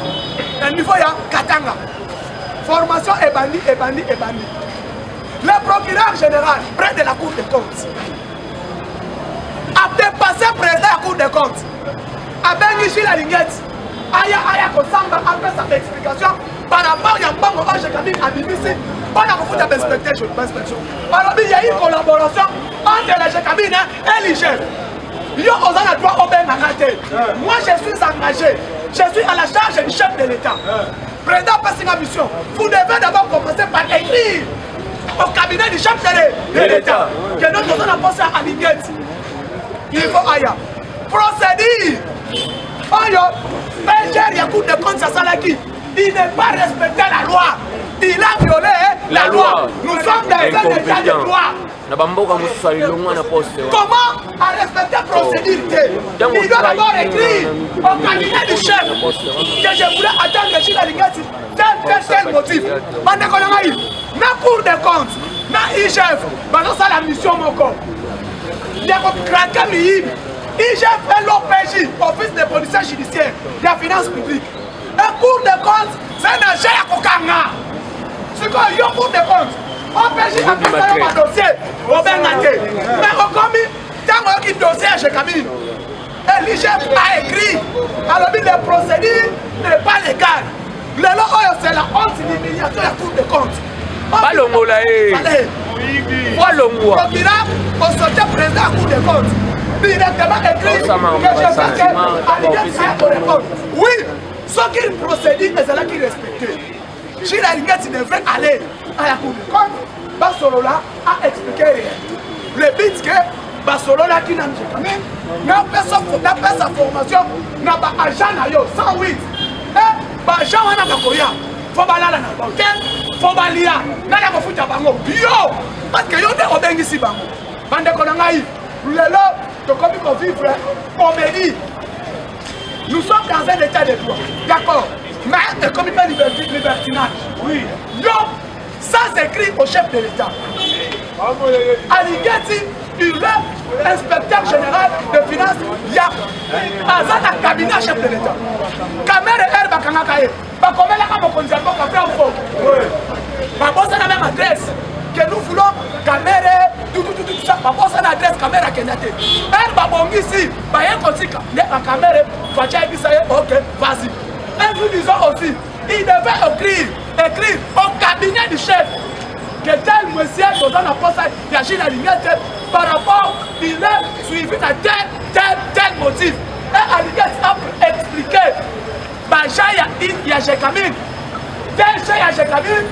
na niveau ya Katanga Formation ebandi ebandi ebandi. Le procureur général près de la cour des comptes a dépassé président ya cour des comptes. Abengi Gilles Alingeti aya aya kosamba apesa explication par rapport ya mbongo oyo Gécamines abimisi mpo na kofuta bainspecteur inspection. Balobi ya eu collaboration entre la Gécamines et l'IGF. Yo oza na droit obengaka te. Moi je suis engagé. Je suis à la charge du chef de l'État. Président apesi nga mission. Vous devez d'abord commencer par écrire au cabinet du chef de l'État que nous toza na posa ya Alingeti. Il faut aya. Procédure oyo PGR ya Cour des comptes asalaki, il n'est pas respecté la loi. Il a violé la loi. Nous sommes dans un état de droit. Na bamboka mosusu alilongwa na poste. Comment à respecter procédure te? Il doit d'abord écrire au cabinet du chef que je voulais attendre Gilles Alingeti tel tel tel motif. Bandeko na ngai na cour des comptes na IGF bazosala mission moko ya kokrake miyibi. IGF et l'OPJ, office de police judiciaire ya finance publique. Et cour des comptes, c'est un agent ya kokanga. Sikoyo yo cour des comptes OPJ apesa yo badossier obenga te mais okomi ntango oyoki dossier ya Gécamines et l'IGF a écrit alobi le procédure n'est pas légale lelo oyo c'est la honte l'humiliation ya cour des comptes balongola ye balongwa procureur osote président ya cour des comptes directement écrit que je veux que Alingete aya korépondre oui soki procédure ezalaki respecté Gilles Alingete devrait aller à la Cour des comptes, basolola a expliquer réalité. Le but que basololaki na Gécamines, napesa napesa formation na ba agent na yo 108 eh, ba agent wana bakoya fo balala na hotel fo balia nani akofuta bango yo parce que yo nde obengisi bango bandeko na ngai lelo tokomi kovivre comédie Nous sommes dans un état de droit. D'accord. Mais comme il fait libertinage. Oui. Yo, sans écrit au chef de l'État. Alingeti, il est inspecteur général de finances. Ya aza na cabinet chef de l'État. Kamere R bakangaka ye. Bakomelaka mokonzi ya mboka vrai ou faux? Babosana même adresse que nous voulons Kamere tout tout tout tout ça babosana adresse Kamere akenda te. R babongisi baye kotika nde bakamere Fatshi ayebisa ye ok vas-y. Et nous disons aussi il devait écrire écrire au cabinet du chef que tel monsieur toza na posa ya Gilles Alingete par rapport il est suivi na tel tel tel motif et Alingete a expliqué baagent ya ya Gécamines DG ya Gécamines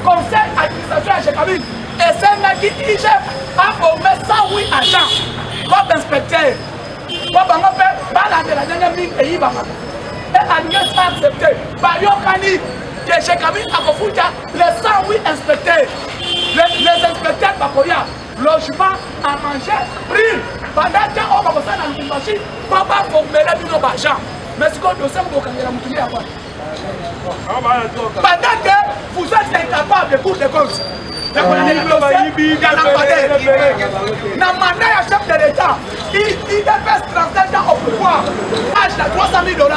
conseil administration ya Gécamines esengaki IGF aforme 108 agents comme inspecteur. mpo bango mpe balandela ndenge mine eyibamaka. E Alingeti accepte, bayokani que Gécamines akofuta les 108 inspecteurs. Les inspecteurs bakoya logement à manger prix pendant temps oyo bakosala na Lubumbashi mpo baformele bino baagent. Mais sikoyo dossier yango bokangela motu nde yango wana pendant que vous êtes incapable cour de compte ya kolandela dossier ya lampadaire na mandat ya chef de l'état. Udps 37 ans au pouvoir, age na 300 000 $.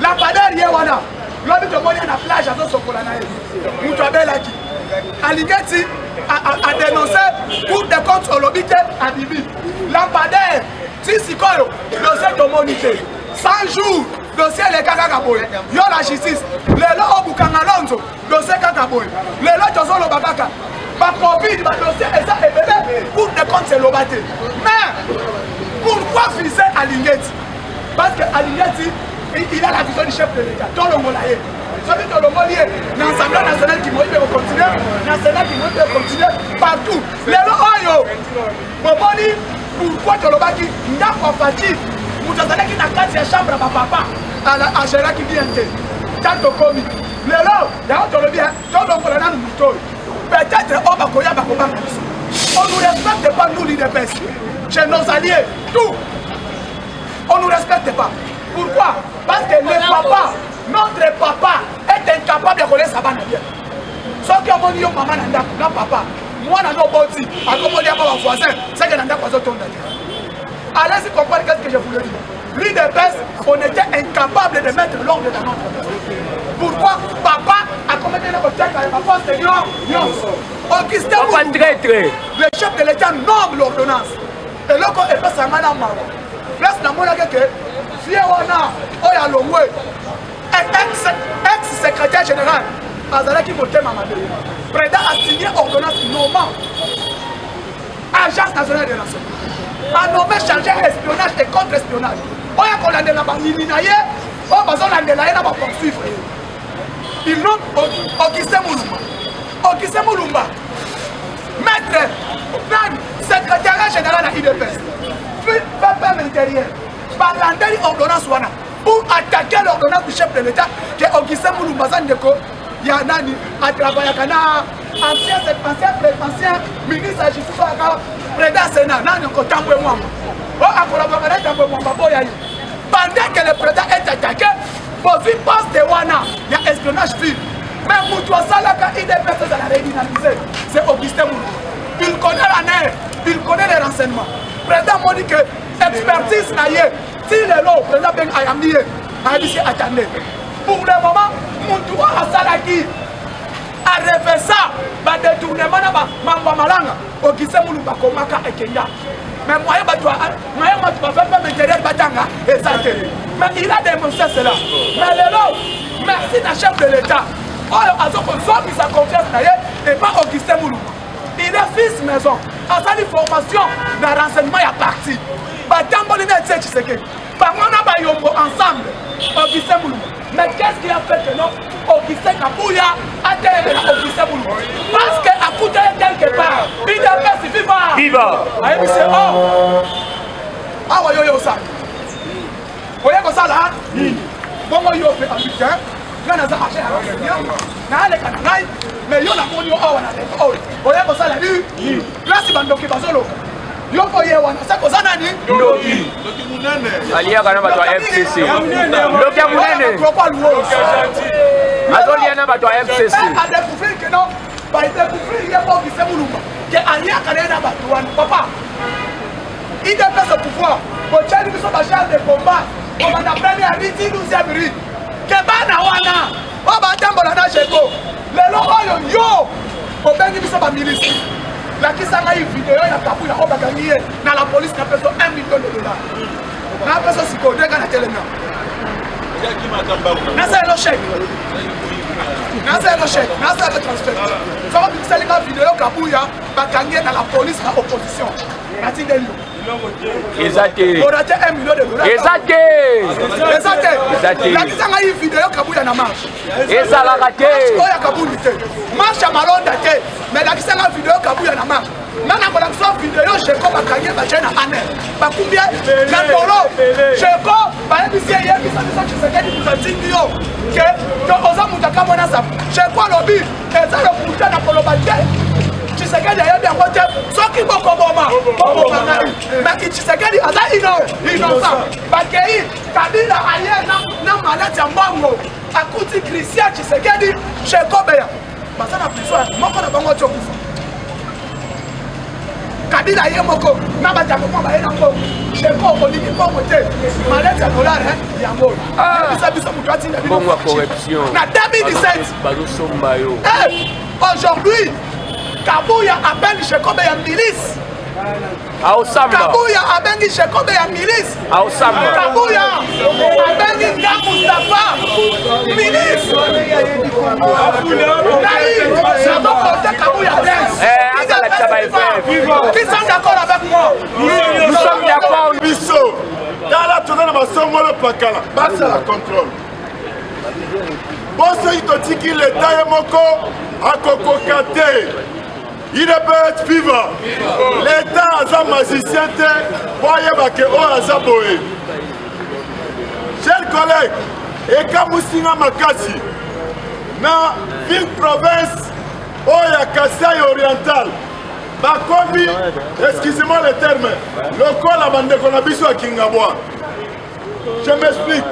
Lampadaire ye wana, lobi tomoni ye na plage azosokola na ye. Moto abelaki, Alingeti adénonce, cour de compte olobi te, abimi. Lampadaire ti sikoyo dossier tomoni te. 100 jours dossier eleka kaka boye. Yo la justice, lelo obukanga lonzo dossier kaka boye. Lelo tozoloba kaka bacovid, badossier eza ebele, cour de compte eloba te. Mais pourquoi viser Alingeti? Parce que Alingeti, il a la vision du chef de l'État. Tolongola ye, soki tolongoli ye na Assemblée nationale, kimoyibi ekocontinue na Sénat, kimoyibi ekocontinue partout. Lelo oyo bomoni pourquoi tolobaki ndako ya Fatshi, moto azalaki na kati ya chambre ya bapapa agéraki bien te. Tant tokomi lelo yango, tolobi tolongola nanu moto oyo, peut-être oyo bakoya bakobanga biso. On nous respecte pas, nous l'UDPS, chez nos alliés tout, on nous respecte pas. Pourquoi? Parce que le papa, notre papa est incapable ya kolesa bana bien. Soki omoni yo mama na ndako na papa, mwana no oboti akomoli yango bavoisin, seke na ndako azotonda te. Allez-y comprendre qu'est-ce que je voulais dire. L'UDPS, on était incapable de mettre l'ordre dans notre maison. Pourquoi? Papa a commis le koteka ya baposte nyonso. Augustin, Papa traître. le chef de l'État nomme l'ordonnance. Eloko epesanga na mawa, place namonaki ke vie wana oyo alongwe, ex secrétaire général, azalaki motema mabe. Président a signé ordonnance nommant Agence nationale de renseignement, anommé chargé espionnage et contre espionnage oyo akolandela banini na ye oyo bazolandela ye na bapoursuivre ye. Il nomme Augustin Mulumba. Augustin Mulumba, maître nani, secrétariat général na UDPS, VPM intérieur, balandeli ordonnance wana pour attaquer l'ordonnance du chef de l'État, que Augustin Mulumba aza ndeko ya nani, atravaillaka na ancien ministre ya justice oyo aka président Sénat nani, Tambwe Mwamba, oyo akolaboraka na Tambwe Mwamba. Boya ye pendant que le président est attaqué, bozwi poste wana ya espionnage file. Mais moto asalaka UDPS ezala redynamisé, c'est Augustin Mulumba. Il connaît la nerf, il connaît les renseignements. Président moni que expertise na ye ti lelo, président beng ayambi ye, ayebisi: attendez, pour le moment mutu oyo asalaki arevesa badétournement na mambo ya malanga, Augustin Mulumba, akomaka ekenda. Mais moyen bato, moyen bato bavpm intérieur batanga eza te. Mais il a démontré cela. Mais lelo, merci na chef de l'État oyo azokozongisa confiance na ye epa Augustin Mulumba. Il est fils maison, asali formation na renseignement ya parti, batamboli na Etie Tshisekedi, bango na bayombo ensemble, Augustin Mulumba. Mais qu'est-ce qui a fait que non, Augustin Kabuya atelemela Augustin Mulumba? Parce que akuta ye quelque part. UDPS viva! Viva! Ayebisi: oh, awa yo yo osala, oye kosala nini? Bongo yo mpe ambitin, ngai naza agent ya renseignement, naaleka na ngai. Mais yo namoni yo awa na leko oyo, oye kosala nini? Place bandoki bazoloka, yo mpo ye wana se koza nani? Ndoki aliaka na bato ya FCC, ndoki ya monene azolia na bato ya FCC. Adécouvrir que non, badécouvrir ye mpo Augustin Mulumba ke aliaka na ye na bato wana. Papa, UDPS au pouvoir, botiali biso bachar de combat komanda première rue ti 12e rue, ke bana wana oyo batambola na jego. Lelo oyo yo obengi biso baministre, lakisa ngai video ya Kabuya oyo bakangi ye na la police, na peso 1 million de dollars, na peso sikoyo ndenge na telemi, nasalelo chèque, nasalelo chèque, nasalelo transfert. Soko bimisali nga video Kabuya bakangi ye na la police na opposition, natindeli yo. Eza te. Orate 1 million de dollars. Eza te. Eza te. Eza te. Lakisa ngai video Kabuya na marche. Ezalaka te. Oyo ya Kabundi te. Marche ya Malonda te. Mais lakisa ngai video Kabuya na marche. Nga na kolakisa video Jeko bakangi batie na aner. Bakumbi ye na ndolo. Jeko bayebisi ye yebisa biso Tshisekedi moto atindi yo ke to oza moto akamwana sapo. Jeko alobi eza lokuta na koloba te. Tshisekedi ayebi yango te. Soki bokoboma boboma ngai. Mais Tshisekedi aza ino innocent. Bakei Kabila aye na, na malade ya mbongo akuti Christian Tshisekedi Jeko Beya baza na prison moko na bango atio kufa kabila ye moko na bato ya moko baye na mbongo jeko olingi mbongo te malete ya dollar yango yebisa biso moto atinda bino mbongo ya corruption na 2017 bazosomba yo aujourd'hui kabuya appelle jekobe ya milice Aosamba. Kabuya abengi Jacob ya milice. Aosamba. Kabuya abengi nga Mustafa milice. Ngai nazokote Kabuya Eh, azalakisa ba épreuve. Qui sont d'accord avec moi? Nous sommes d'accord. Biso tala toza na basongolo pakala basala contrôle mpo soki totiki leta ye moko akokoka te. Udps viva! L'Etat aza magicien te po ayeba ke oyo aza boye. Chers collègues, ekamwisi nga makasi na ville province oyo ya Kasai Oriental bakomi, excusez-moi le terme, lokola bandeko na biso ya Kingabwa. Je m'explique.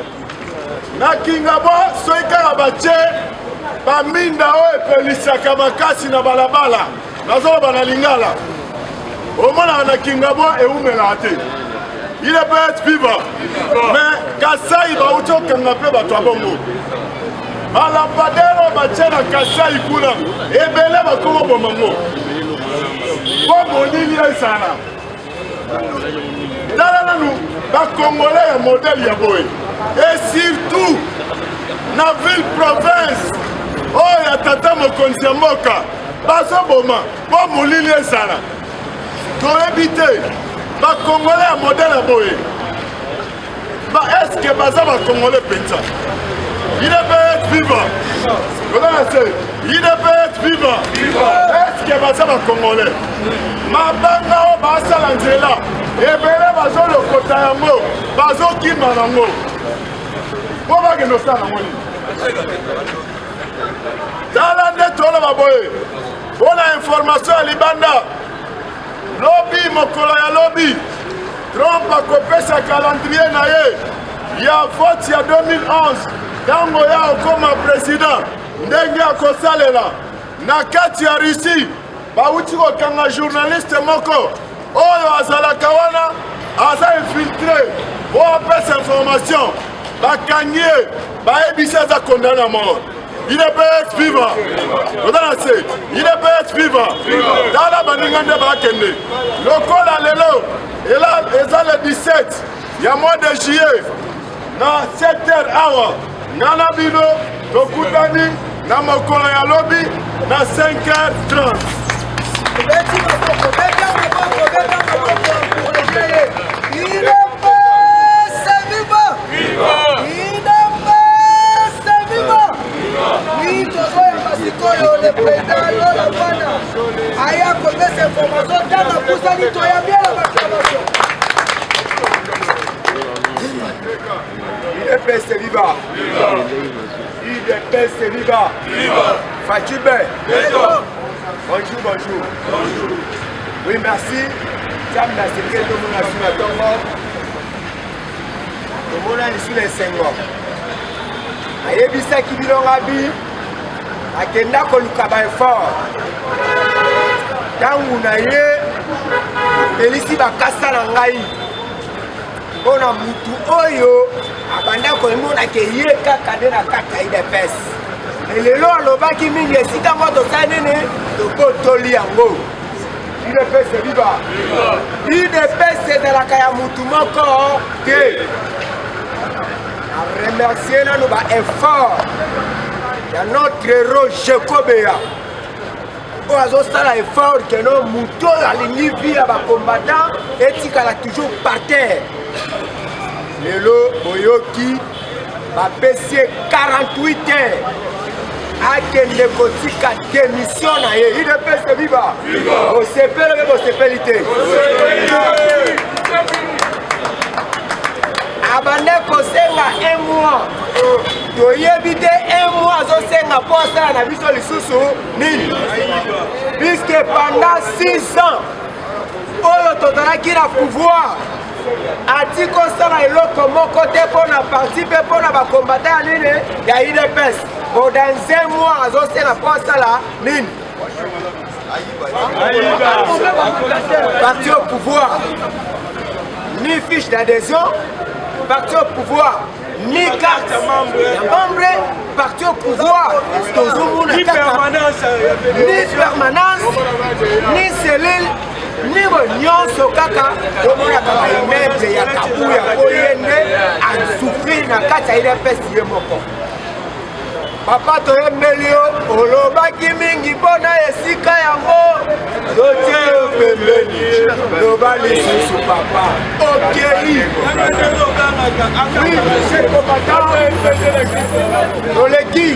Na Kingabwa soki kaka batie baminda oyo epelisaka makasi na balabala, nazoloba na lingala, omonaka na Kingabwa ewumelaka te. Udps viva! Mais Kasai bauti okanga mpe bato ya bongo balapadere oyo batie na Kasai kuna ebele bakoma bomango mpo molili ezala. Tala nanu ba congolais ya modèle ya boye et surtout na ville province oyo ya tata mokonzi ya mboka bazoboma mpo molili ezala toyebi te ba congolais ya modèle ya boye Ba est-ce que baza ba congolais penza? UDPS viva! Toza na se. UDPS viva! Est-ce que baza ba congolais? Mabanga oyo basala nzela ebele bazolokota yango bazokima nango mpo bakende osala yango nini? Tala nde toloba boye mpo na information ya libanda Lobi, mokolo ya lobi, Trump akopesa calendrier na ye ya vote ya 2011 ntango ya okoma president, ndenge akosalela na kati ya Russie. Bawuti kokanga journaliste moko oyo azalaka wana aza infiltre po apesa information, bakangi ye, bayebisi aza condamne à mort. Udps viva! Toza na se. Udps viva! Tala baninga nde bakende. Lokola lelo ela eza le 17 ya mois de juillet na 7 heures awa nga na bino tokutani na mokolo ya lobi na 5h30. Beti maboko, beta maboko, beta maboko, encourage ye. Udps viva! Viva! Udps viva! Oui, tozoyamba sikoyo le président Lola Mwana aya kopesa information ntango apusani toyambi ye na baacclamation. UDPS viva! UDPS viva! Fatshi Be! Bonjour, bonjour. Bonjour. Oui, merci. Nzambe asepeli tomona su na ntongo. Tomona lisu na esengo. Ayebisaki bino ngabi akenda koluka ba effort. Ntango na ye apelisi bakasa na ngai mpo na mutu oyo abanda komona ke ye kaka nde na kati ya udps. Lelo alobaki mingi esika ngo tosali nini, tobotoli yango. UDPS viva! UDPS ezalaka ya mutu moko te. Na remercier nanu ba effort ya notre héros Jekobeya. oyo azosala effort keno moto oyo alingi vie ya bacombattant etikala toujours par terre. Lelo boyoki bapesi ye 48 heures akende kotika démission na ye. Udps viva! Bosepeli mpe bosepeli te. Abande kosenga un mois, toyebi te un mois azosenga mpo asala na biso lisusu nini, puisque pendant 6 ans oyo tozalaki na pouvoir ati kosala eloko moko te mpo na parti mpe mpo na bakombata ya nini ya UDPS. Bo dans un mois azosenga mpo asala nini? Parti au pouvoir, ni fiche d'adhésion, parti au pouvoir, ni carte ya membre, parti au pouvoir, tozomona kaka ni permanence, ni cellule, ni nyonso, kaka tomonaka baimmeuble ya Kabuya po ye nde asouffrir na kati ya UDPS ye moko. Papa, toyembeli yo, olobaki mingi mpona esika yango, totie yo pembeni, loba lisusu papa. Okei, toleki.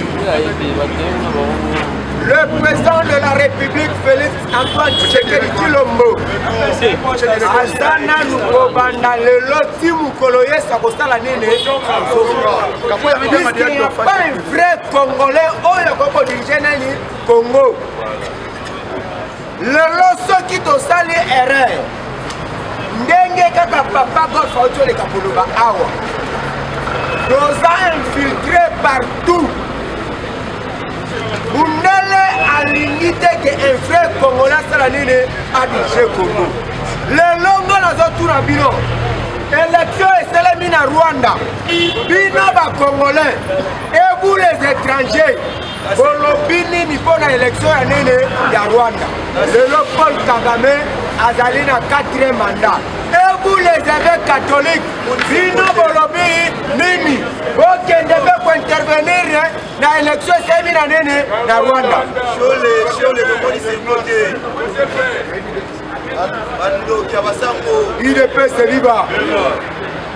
Le président de la République, Félix Antoine Tshisekedi Tshilombo, aza nanu kobanda lelo ti mokolo Yesu akosala nini, puisqu'il n'y a pas un vrai Congolais oyo akoki kodirige nani Congo lelo. Soki tosali erreur ndenge kaka papa Golf auti oleka koloba awa, toza infiltré partout. Mundele alingi te ke un vrai Congolais asala nini, adirige Congo. Lelo nga nazotuna bino, élection esalemi na Rwanda, bino Bacongolais et vous les étrangers, bolobi nini mpo na élection ya nini ya Rwanda? Lelo Paul Kagame azali na 4e mandat. Et vous les évêques catholiques, bino bolobi nini? Bokende mpe kointervenir na élection esalemi na nini na Rwanda. Shole, tomoni sengo te, bandoki ya basango. UDPS viva!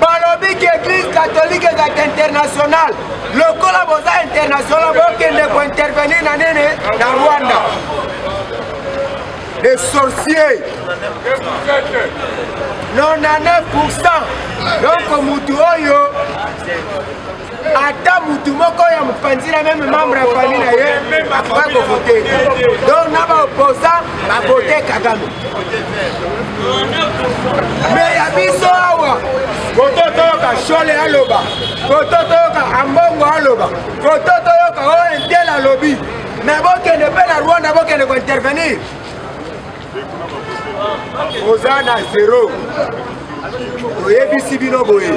Balobi ke Église catholique ezalaka international. Lokola boza international, bokende kointervenir na nini na Rwanda. Les sorciers, 99. Donc mutu oyo, ata mutu moko ya mopanzi na même membre ya famille na ye akoka kovote. Donc na baopposant bavote Kagame. Me ya biso awa, koto toyoka Shole aloba, koto toyoka Ambongo aloba, koto toyoka oyo intel alobi, me bokende mpe na Rwanda, bokende kointervenir, oza na zero. Toyebisi bino boye,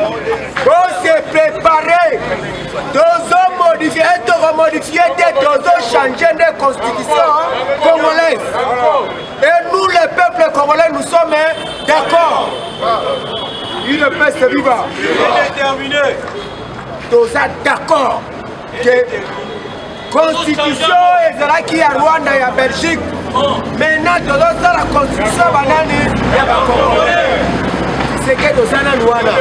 bose prépare, tozomodifie, tokomodifie te, tozochange nde constitution congolaise. Et nous, le peuple congolais, nous sommes d'accord. UDPS viva! Toza d'accord ke constitution ezalaki ya Rwanda, ya Belgique. Maintenant tozosala constitution banani ya Bacongolais. Tshisekedi, oza nanu wana,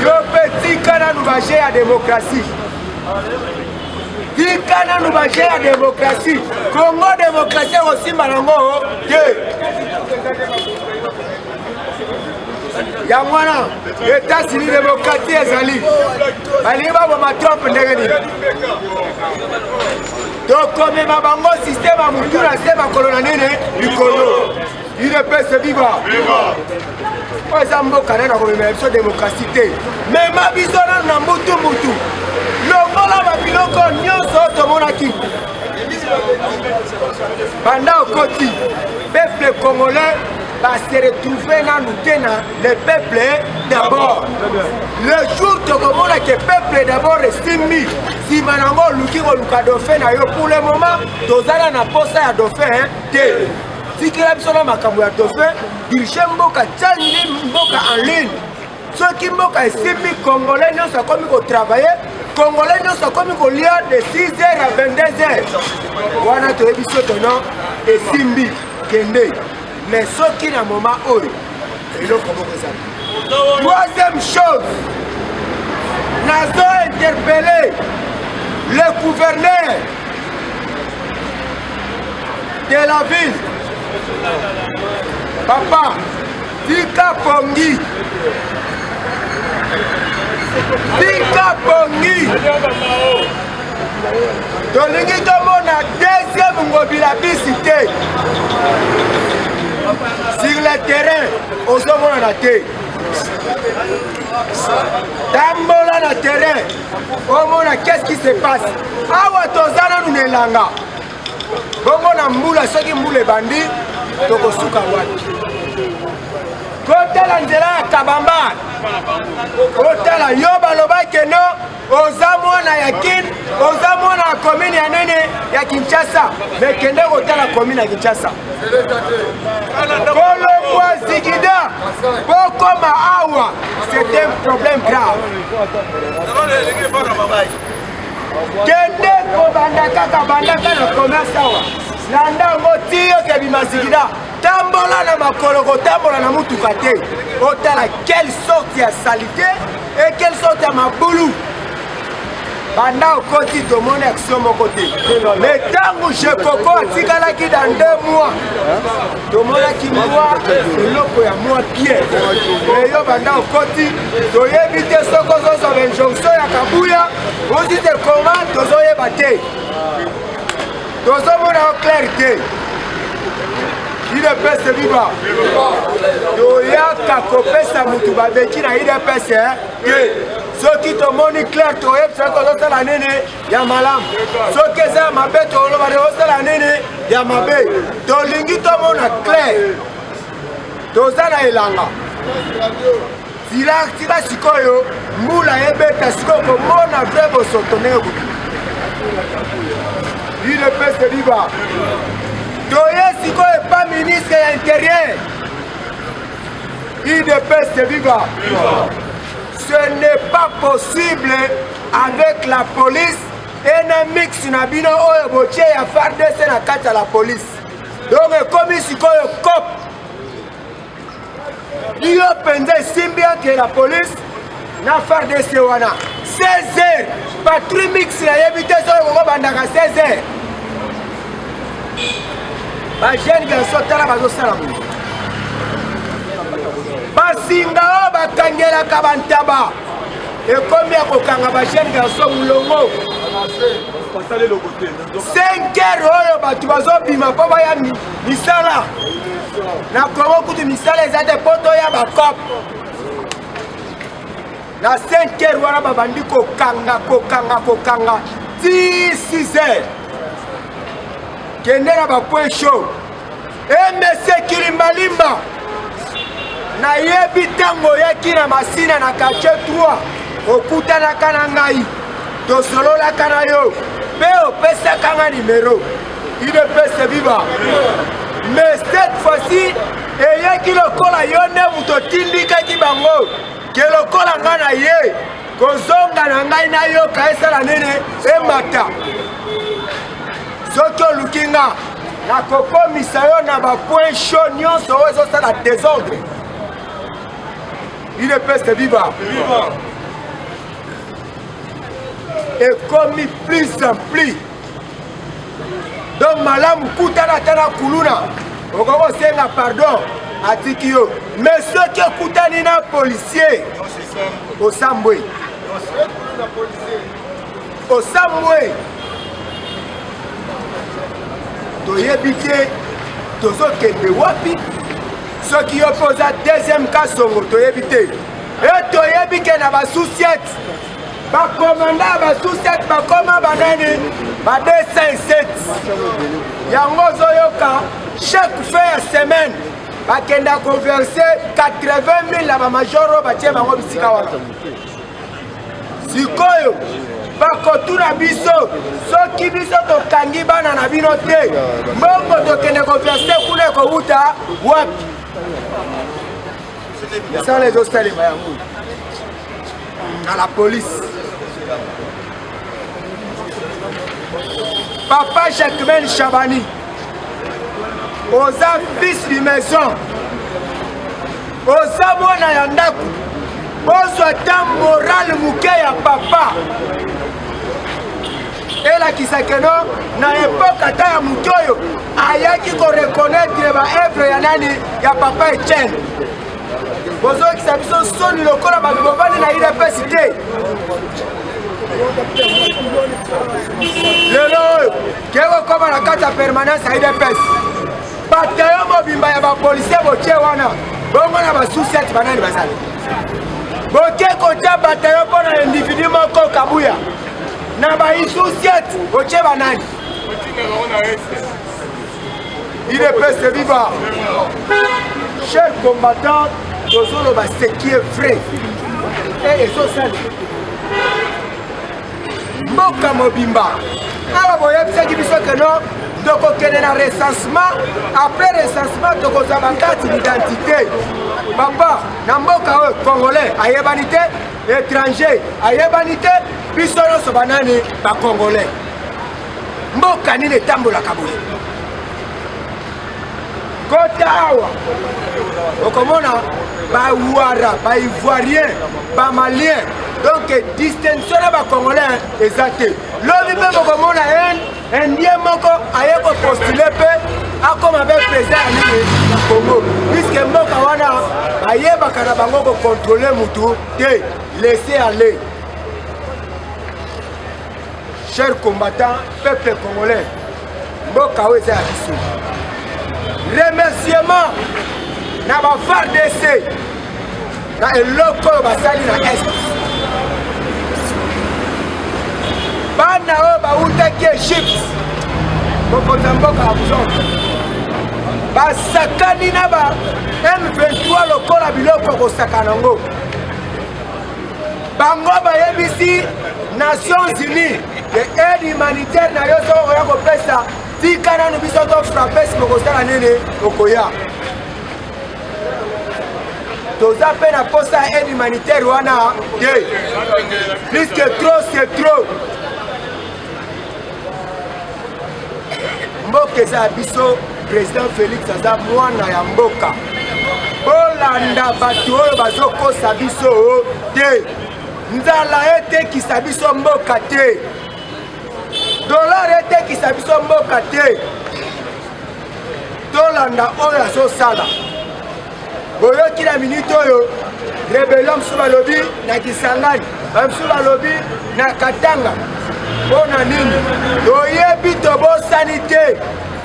yo mpe tika nanu baje ya démocratie, tika nanu baje ya démocratie. Congo, démocratie ekosimba nango te. Yango wana États-Unis, démocratie ezali, balingi baboma Trump ndenge nini? Tokomema bango système ya mutu na se, makolo na nini likolo. UDPS viva! Oyo eza mboka nani akomemela biso démocratie te? Mema biso nanu na mbutu mutu, longola babiloko nyonso oyo tomonaki banda okoti. Peuple congolais base retrouve nanu te na le peuple d'abord. Le jour tokomona ke peuple d'abord esimbi, nsima nango oluki koluka dauphin na yo. Pour le moment tozala na posa ya dauphin te. Tikela biso na makambo ya dauphin. Dirige mboka, tia mboka en ligne. Soki mboka esimbi, Congolais nyonso akomi kotravaille, Congolais nyonso akomi kolia de 6 heures à 22 heures, wana toyebi so tono. Esimbi, kende. Mais soki na moment oyo eloko moko ezali. Troisième chose, nazo interpeller le gouverneur de la ville. Papa, tika pongi. Tika pongi. Tolingi tomona deuxième Ngobila bisi te. Sur le terrain, ozomonana te. Tambola na terrain, omona qu'est-ce qui se passe. Awa toza nanu na elanga. Bongo na mbula, soki mbula ebandi, tokosuka wapi? Kotala nzela ya Kabamba, kotala yo baloba keno oza mwana ya Kin, oza mwana ya commune ya nini ya Kinshasa, mais kende kotala commune ya Kinshasa. Kolongwa Zigida bokoma awa, c'est un problème grave. Kende kobanda kaka bandaka na commerce awa, landa yango ti okebima Zigida. Tambola na makolo, kotambola na mutuka te. Otala quelle sorte ya salite et quelle sorte ya mabulu. Banda okoti tomoni action moko te. Mais ntango Jekoko atikalaki dans 2 mois, tomonaki mwa eloko ya mwa bien. Mais yo banda okoti toyebi te soki ozozwa ba injonction ya Kabuya ozi te koma tozoyeba te. Tozomona yo clair te. UDPS viva. Toyaka kopesa mutu babeki na UDPS te. Soki tomoni clair toyebisa tozosala nini ya malamu, soki eza ya mabe toloba tozosala nini ya mabe. Tolingi tomona clair, toza na elanga tika sikoyo mbula ebeta sikoyo komona vrai bosoto ndenge kobima. UDPS viva. Toye sikoyo epa ministre ya intérieur. UDPS viva. Ce n'est pas possible avec la police et na mix na bino oyo botie ya FARDC na kati ya la police. Donc ekomi sikoyo cop. Yo mpenza esimbi entre la police na FARDC wana 16 heures patrouille mix nayebi te soki kokobandaka 16 heures. Ba jeune garçon tala bazosala boye. Basinga oyo bakangelaka bantaba ekomi ya kokanga ba jeune garçon mulongo. 5 heures oyo bato bazobima mpo baya misala na Kongo, kutu misala eza te mpo toya bakope na 5 heures wana babandi kokanga kokanga kokanga ti 6 heures. Kende na ba point chaud. MC Kilimbalimba, nayebi ntango oyaki na Masina na quartier 3 okutanaka na ngai, tosololaka na yo mpe opesaka nga numero. UDPS viva. Mais cette fois-ci eyaki lokola yo nde moto otindikaki bango ke lokola nga na ye kozonga na ngai nayoka esala nini emata. Soki oluki nga nakokomisa yo na ba point chaud nyonso oyo ezosala désordre. UDPS viva. Ekomi plus en plus. Donc malamu kutana ata na kuluna okoki kosenga pardon atiki yo, mais soki okutani na policier osambwe, osambwe. Toyebi te tozokende wapi. Soki yo mpe oza deuxième kasongo toyebi te. E toyebi ke na basusiete bakomanda ya basusiete bakoma banani ba 207. Yango ozoyoka chaque fin ya semaine bakenda koverse 80 000 na bamajor oyo batie bango bisika wana. Sikoyo bakotuna biso soki biso tokangi bana na bino te, mbongo tokende koverse kuna ekowuta wapi? Misala ezosalema yango na la police. Papa Jacquemaine Shabani, Oza fils du maison, oza mwana ya ndako, bozwa ata morale moke ya papa elakisa keno na epoke ata ya moto oyo ayaki koreconnaitre baevre ya nani ya papa Etienne. Bozokisa biso soni lokola bato bovandi na udps te. Lelo oyo kekokoma na kati ya permanence ya udps, batayo mobimba ya bapolisier botie wana bongo na basusiati banani bazali boke kotia batayo mpo na individu moko Kabuya na baisusiati botie banani? Udps viva! Cher combattant, tozoloba ce qui est vrai e ezosala mboka mobimba. Awa boyebisaki biso keno tokokende na recensement, après recensement tokozwa bakarte d'identité. Papa, na mboka oyo congolais ayebani te, étranger ayebani te, biso nyonso banani? Bacongolais. Mboka nini etambolaka boye? Kota awa okomona bawara, baivoirien, bamalien, donc distinction na bacongolais eza te. Lobi mpe bokomona indien moko aye kopostule mpe akoma mpe président ya nini ya Congo, puisque mboka wana bayebaka na bango kocontrole mutu te. Laisser aller. Chers combattants, peuple congolais, mboka oyo eza ya biso. Remerciement na ba FARDC na eloko oyo basali na Est. Bana oyo bawutaki Egypte, mokonzi ya mboka ya Buzongo, basakani na ba M23 lokola biloko kosakana yango. Bango bayebisi Nations Unies ke aide humanitaire na yo soki okoya kopesa, tika nanu biso to frappe, sima okosala nini? Okoya. Toza mpe na posa ya aide humanitaire wana te, puisque trop c'est trop. Mboka eza ya biso, président Félix aza mwana ya mboka. Bolanda bato oyo bazokosa biso te. Nzala etekisa biso mboka te, dollar etekisa biso mboka te. Tolanda oyo azosala. Boyoki na minute oyo rebellion mosusu balobi na Kisangani, bamosusu balobi na Katanga. Mpo na nini? Toyebi, tobosani te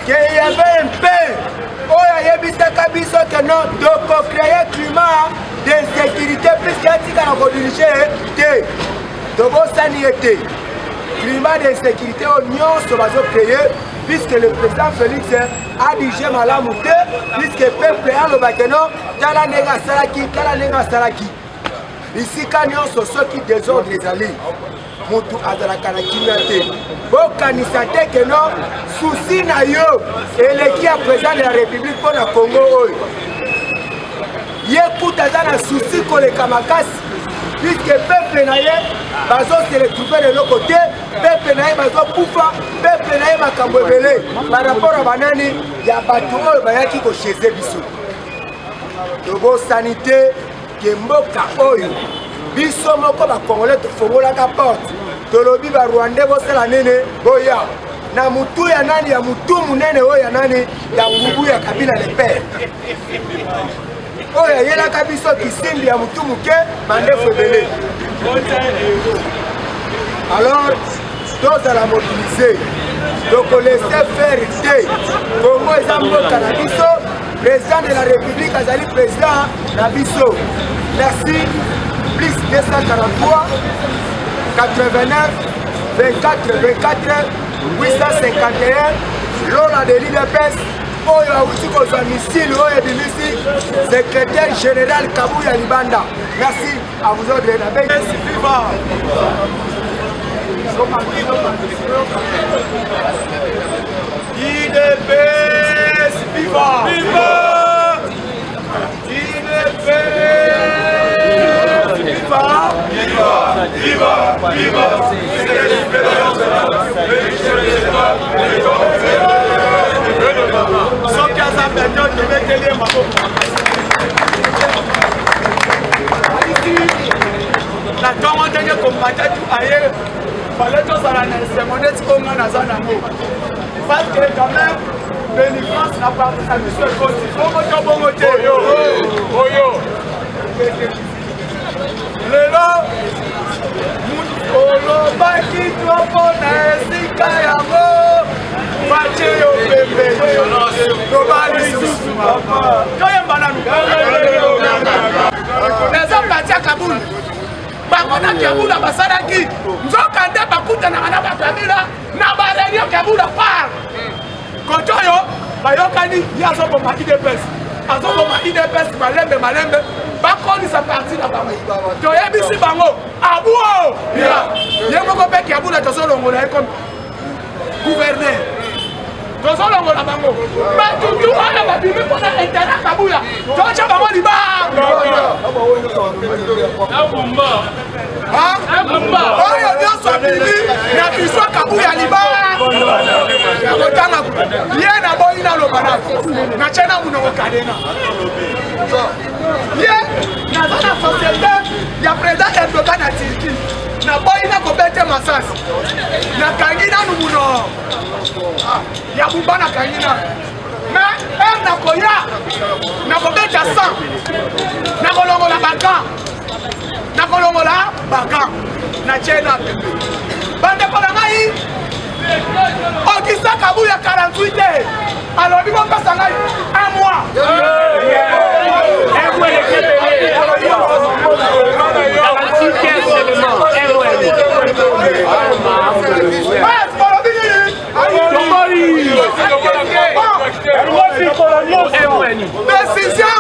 ke y avait un père oyo ayebisaka biso ke non, tokocreye climat d'insécurité puisque atikala kodirige te. Tobosani ye te. Climat d'insécurité oyo nyonso bazocreye puisque le président Félix adirige malamu te, puisque peuple alobake non, tala ndenge asalaki, tala ndenge asalaki. Bisika nyonso soki désordre ezali, motu azalaka na kimia te. Bokanisa te ke non, susi na yo eleki ya président de la république mpo na Congo oyo. Ye kuta aza na susi koleka makasi, puisque peuple na ye bazose retrouver eloko te, peuple na ye bazokufa, peuple na ye makambo ebele par rapport ya banani ya bato oyo bayaki kocheze biso. Tobosani te ke mboka oyo biso moko bakongolais tofongolaka porte, tolobi barwandais bosala nini, boya na mutu ya nani, ya mutu munene oyo ya nani, ya ngubu ya Kabila le père, oyo ayelaka biso kisimbi ya mutu moke, mandefu ebele. Alors tozala mobilise, tokolese faire te. Kongo eza mboka na biso, président de la république azali président na biso. Merci. Plus 243 89 24 24 851. Lola de l'UDPS oyo awuti kozwa misile oyo ebimisi secrétaire général Kabuya libanda. Merci à vous autres. Na Viva! UDPS viva! Viva! UDPS viva! Viva! Viva! Viva! Soki aza combattant tu aye fale tozala na esengo neti oyo ngai naza nango parce que quand même délivrance na parti na biso ekoti bongo to bongo te oyo lelo olobaki to mpo na esika yango batie yo pembeni loba lisusu toyemba nanu eza parti ya kabulu bango na kabula basalaki nzoka nde bakutanaka na bakabila na bareunion kabula par kote oyo bayokani ye azoboma idps azoboma idps malembe malembe bakolisa parti na bango toyebisi bango abuo ye moko mpe kiabula tozolongola ye comme gouverneur tozolongola bango batutu oyo babimi mpona interet kabuya totya bango liba oyo nyonso abimi na biso kabuya liba nakotanga ye naboyi naloba na natye na monoko kadena ye naza na société ya président erdogan na turquie naboyi nakobete masasi nakangi nanu munoko ya bumba nakangi nanu mais heure nakoya nakobeta 100 nakolongola bagan nakolongola bagan natie na pembe bandeko na ngai Augustin Kabuya 48 heures alobi bopesa ngai un mois. Un mois eleki ebele. 48 heures seulement. Un mois. Balobi nini? Décision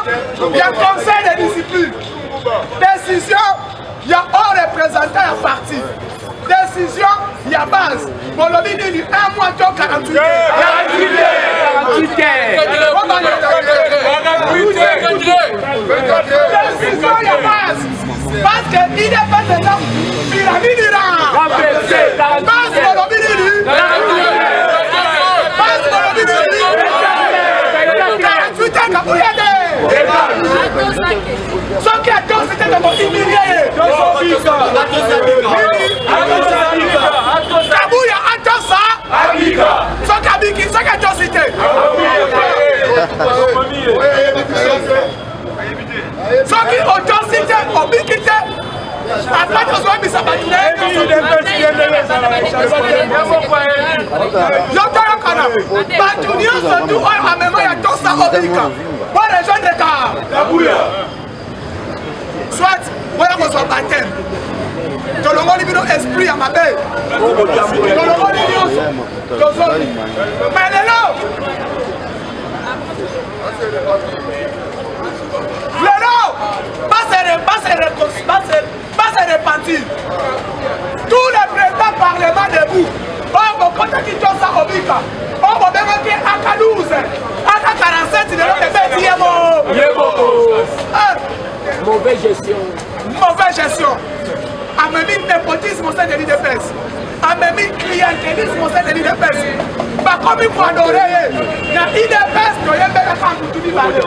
ya conseil de discipline. Décision ya haut représentant ya parti. Décision ya base bolobi nini un mois to 48 décision ya base parce que idps eza pyramide ira base bolobi nini base bolobi nini 48 ans kabuya te soki atosi te tokohumilie ye kabuya atosa soki abiki soki atosi te soki otosi te obiki te ata tozoyebisa bato na ye yo toyokana bato nyonso tu oyo amema ya tosa obika bo rejoindre ka soit boya kozwa bateme tolongoli bino esprit ya mabe tolongoli nyonso tozongi me lelo lelo base repentir tous les présidents parlement debout oyo bokotaki tosa obika oyo bobengaki aka 12 aka 47 lelo ebeti ye mo eh. mauvaise gestion mauvaise gestion amemi népotisme au sein de l'idps amemi clientélisme au sein de l'idps bakomi koadore ye na idps toyembelaka mutu mibale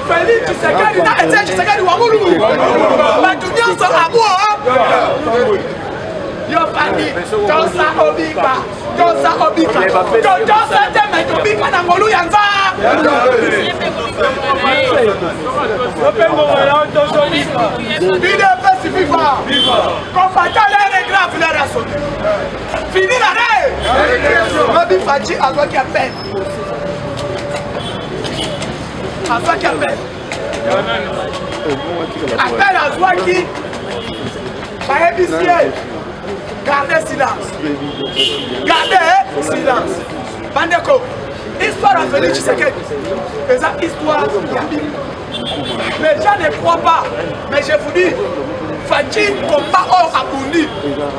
félix tshisekedi na etienne tshisekedi wangulu bato nyonso abuo yo fandi tosa obika tosa obika totosa te me tobika na ngolu ya nzambe udps viva combattant l'heure est grave l'heure a sonné fini la re lobi faci azwaki appel azwaki appel appel azwaki bayebisi ye garde silence garde silence bandeko histoire ya félix tshisekedi eza histoire ya bible les gens ne croient pas mais je vous dis faci combat oyo abundi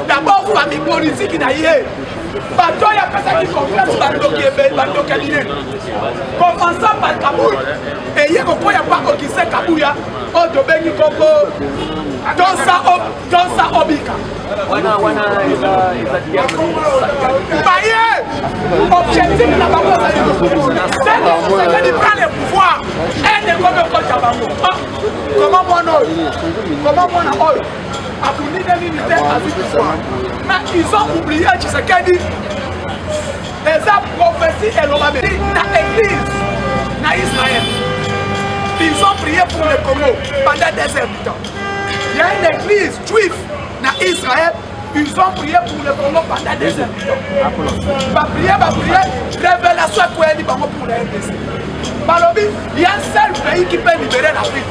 d'abord famille politique na ye bato oyo apesaki confiance bandoki ebele bandoki ya minene commençant par kabul eye kokwea pa augustin kabuya oyo tobengi kombo tosa obika baye objectif na bango ezali sekedi prend le pouvoir ene ekomi okota bango ah, comment mwana oyo comment mwana oyo Abundi nde nini te azwi pouvoir. Mais ils ont oublié Tshisekedi. Eza prophétie elobameli na église na Israël. Ils ont prié pour le Congo pendant des heures du temps. Il y a une église juive na Israël. Ils ont prié pour le Congo pendant des heures du temps. Ba prié, ba prié, révélation ekweyeli bango pour la RDC. Balobi, il y a un seul pays qui peut libérer l'Afrique.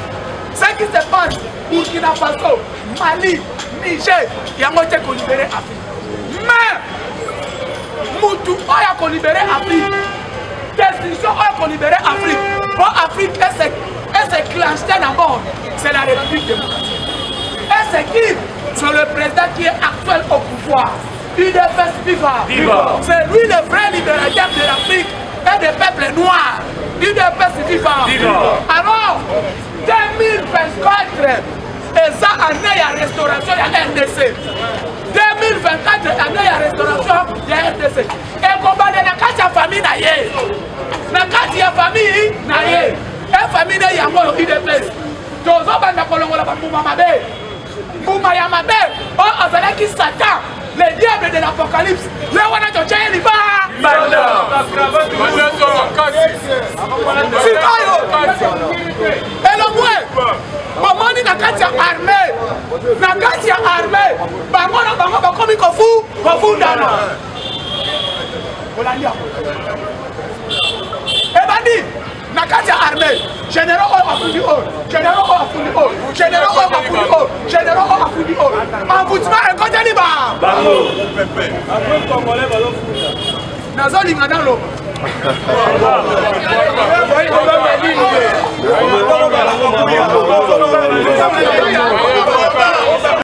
Ce qui se passe, Burkina Faso, Mali, Niger, yango te kolibere Afrique. Mais mutu oyo akolibere Afrique, décision oyo akolibere Afrique, po Afrique ese clenche na monde, c'est la République démocratique. Et c'est qui? C'est le président qui est actuel au pouvoir. UDPS viva! Viva! C'est lui le vrai libérateur de l'Afrique et des peuples noirs. UDPS viva! Viva! Alors, 2024 eza année ya restauration ya rdc. 2024 année ya restauration ya rdc ekobanda na kati ya famille na ye, na kati ya famille na ye, e famille na yango oyo udps tozobanda kolongola bambuma mabe, mbuma ya mabe oyo azalaki Satan, le diable de l'Apocalypse. Ye wana totya ye liba sikoyo elongwe. Bomoni na kati ya armée, na kati ya armée bango na bango bakomi kofu kofundana. Olandi yango ebandi na kati ya armée, généraux oyo afundi oyo, généraux oyo afundi oyo, généraux oyo afundi oyo, généraux oyo afundi oyo, envoûtement ekoteli ba nazolinga naloba.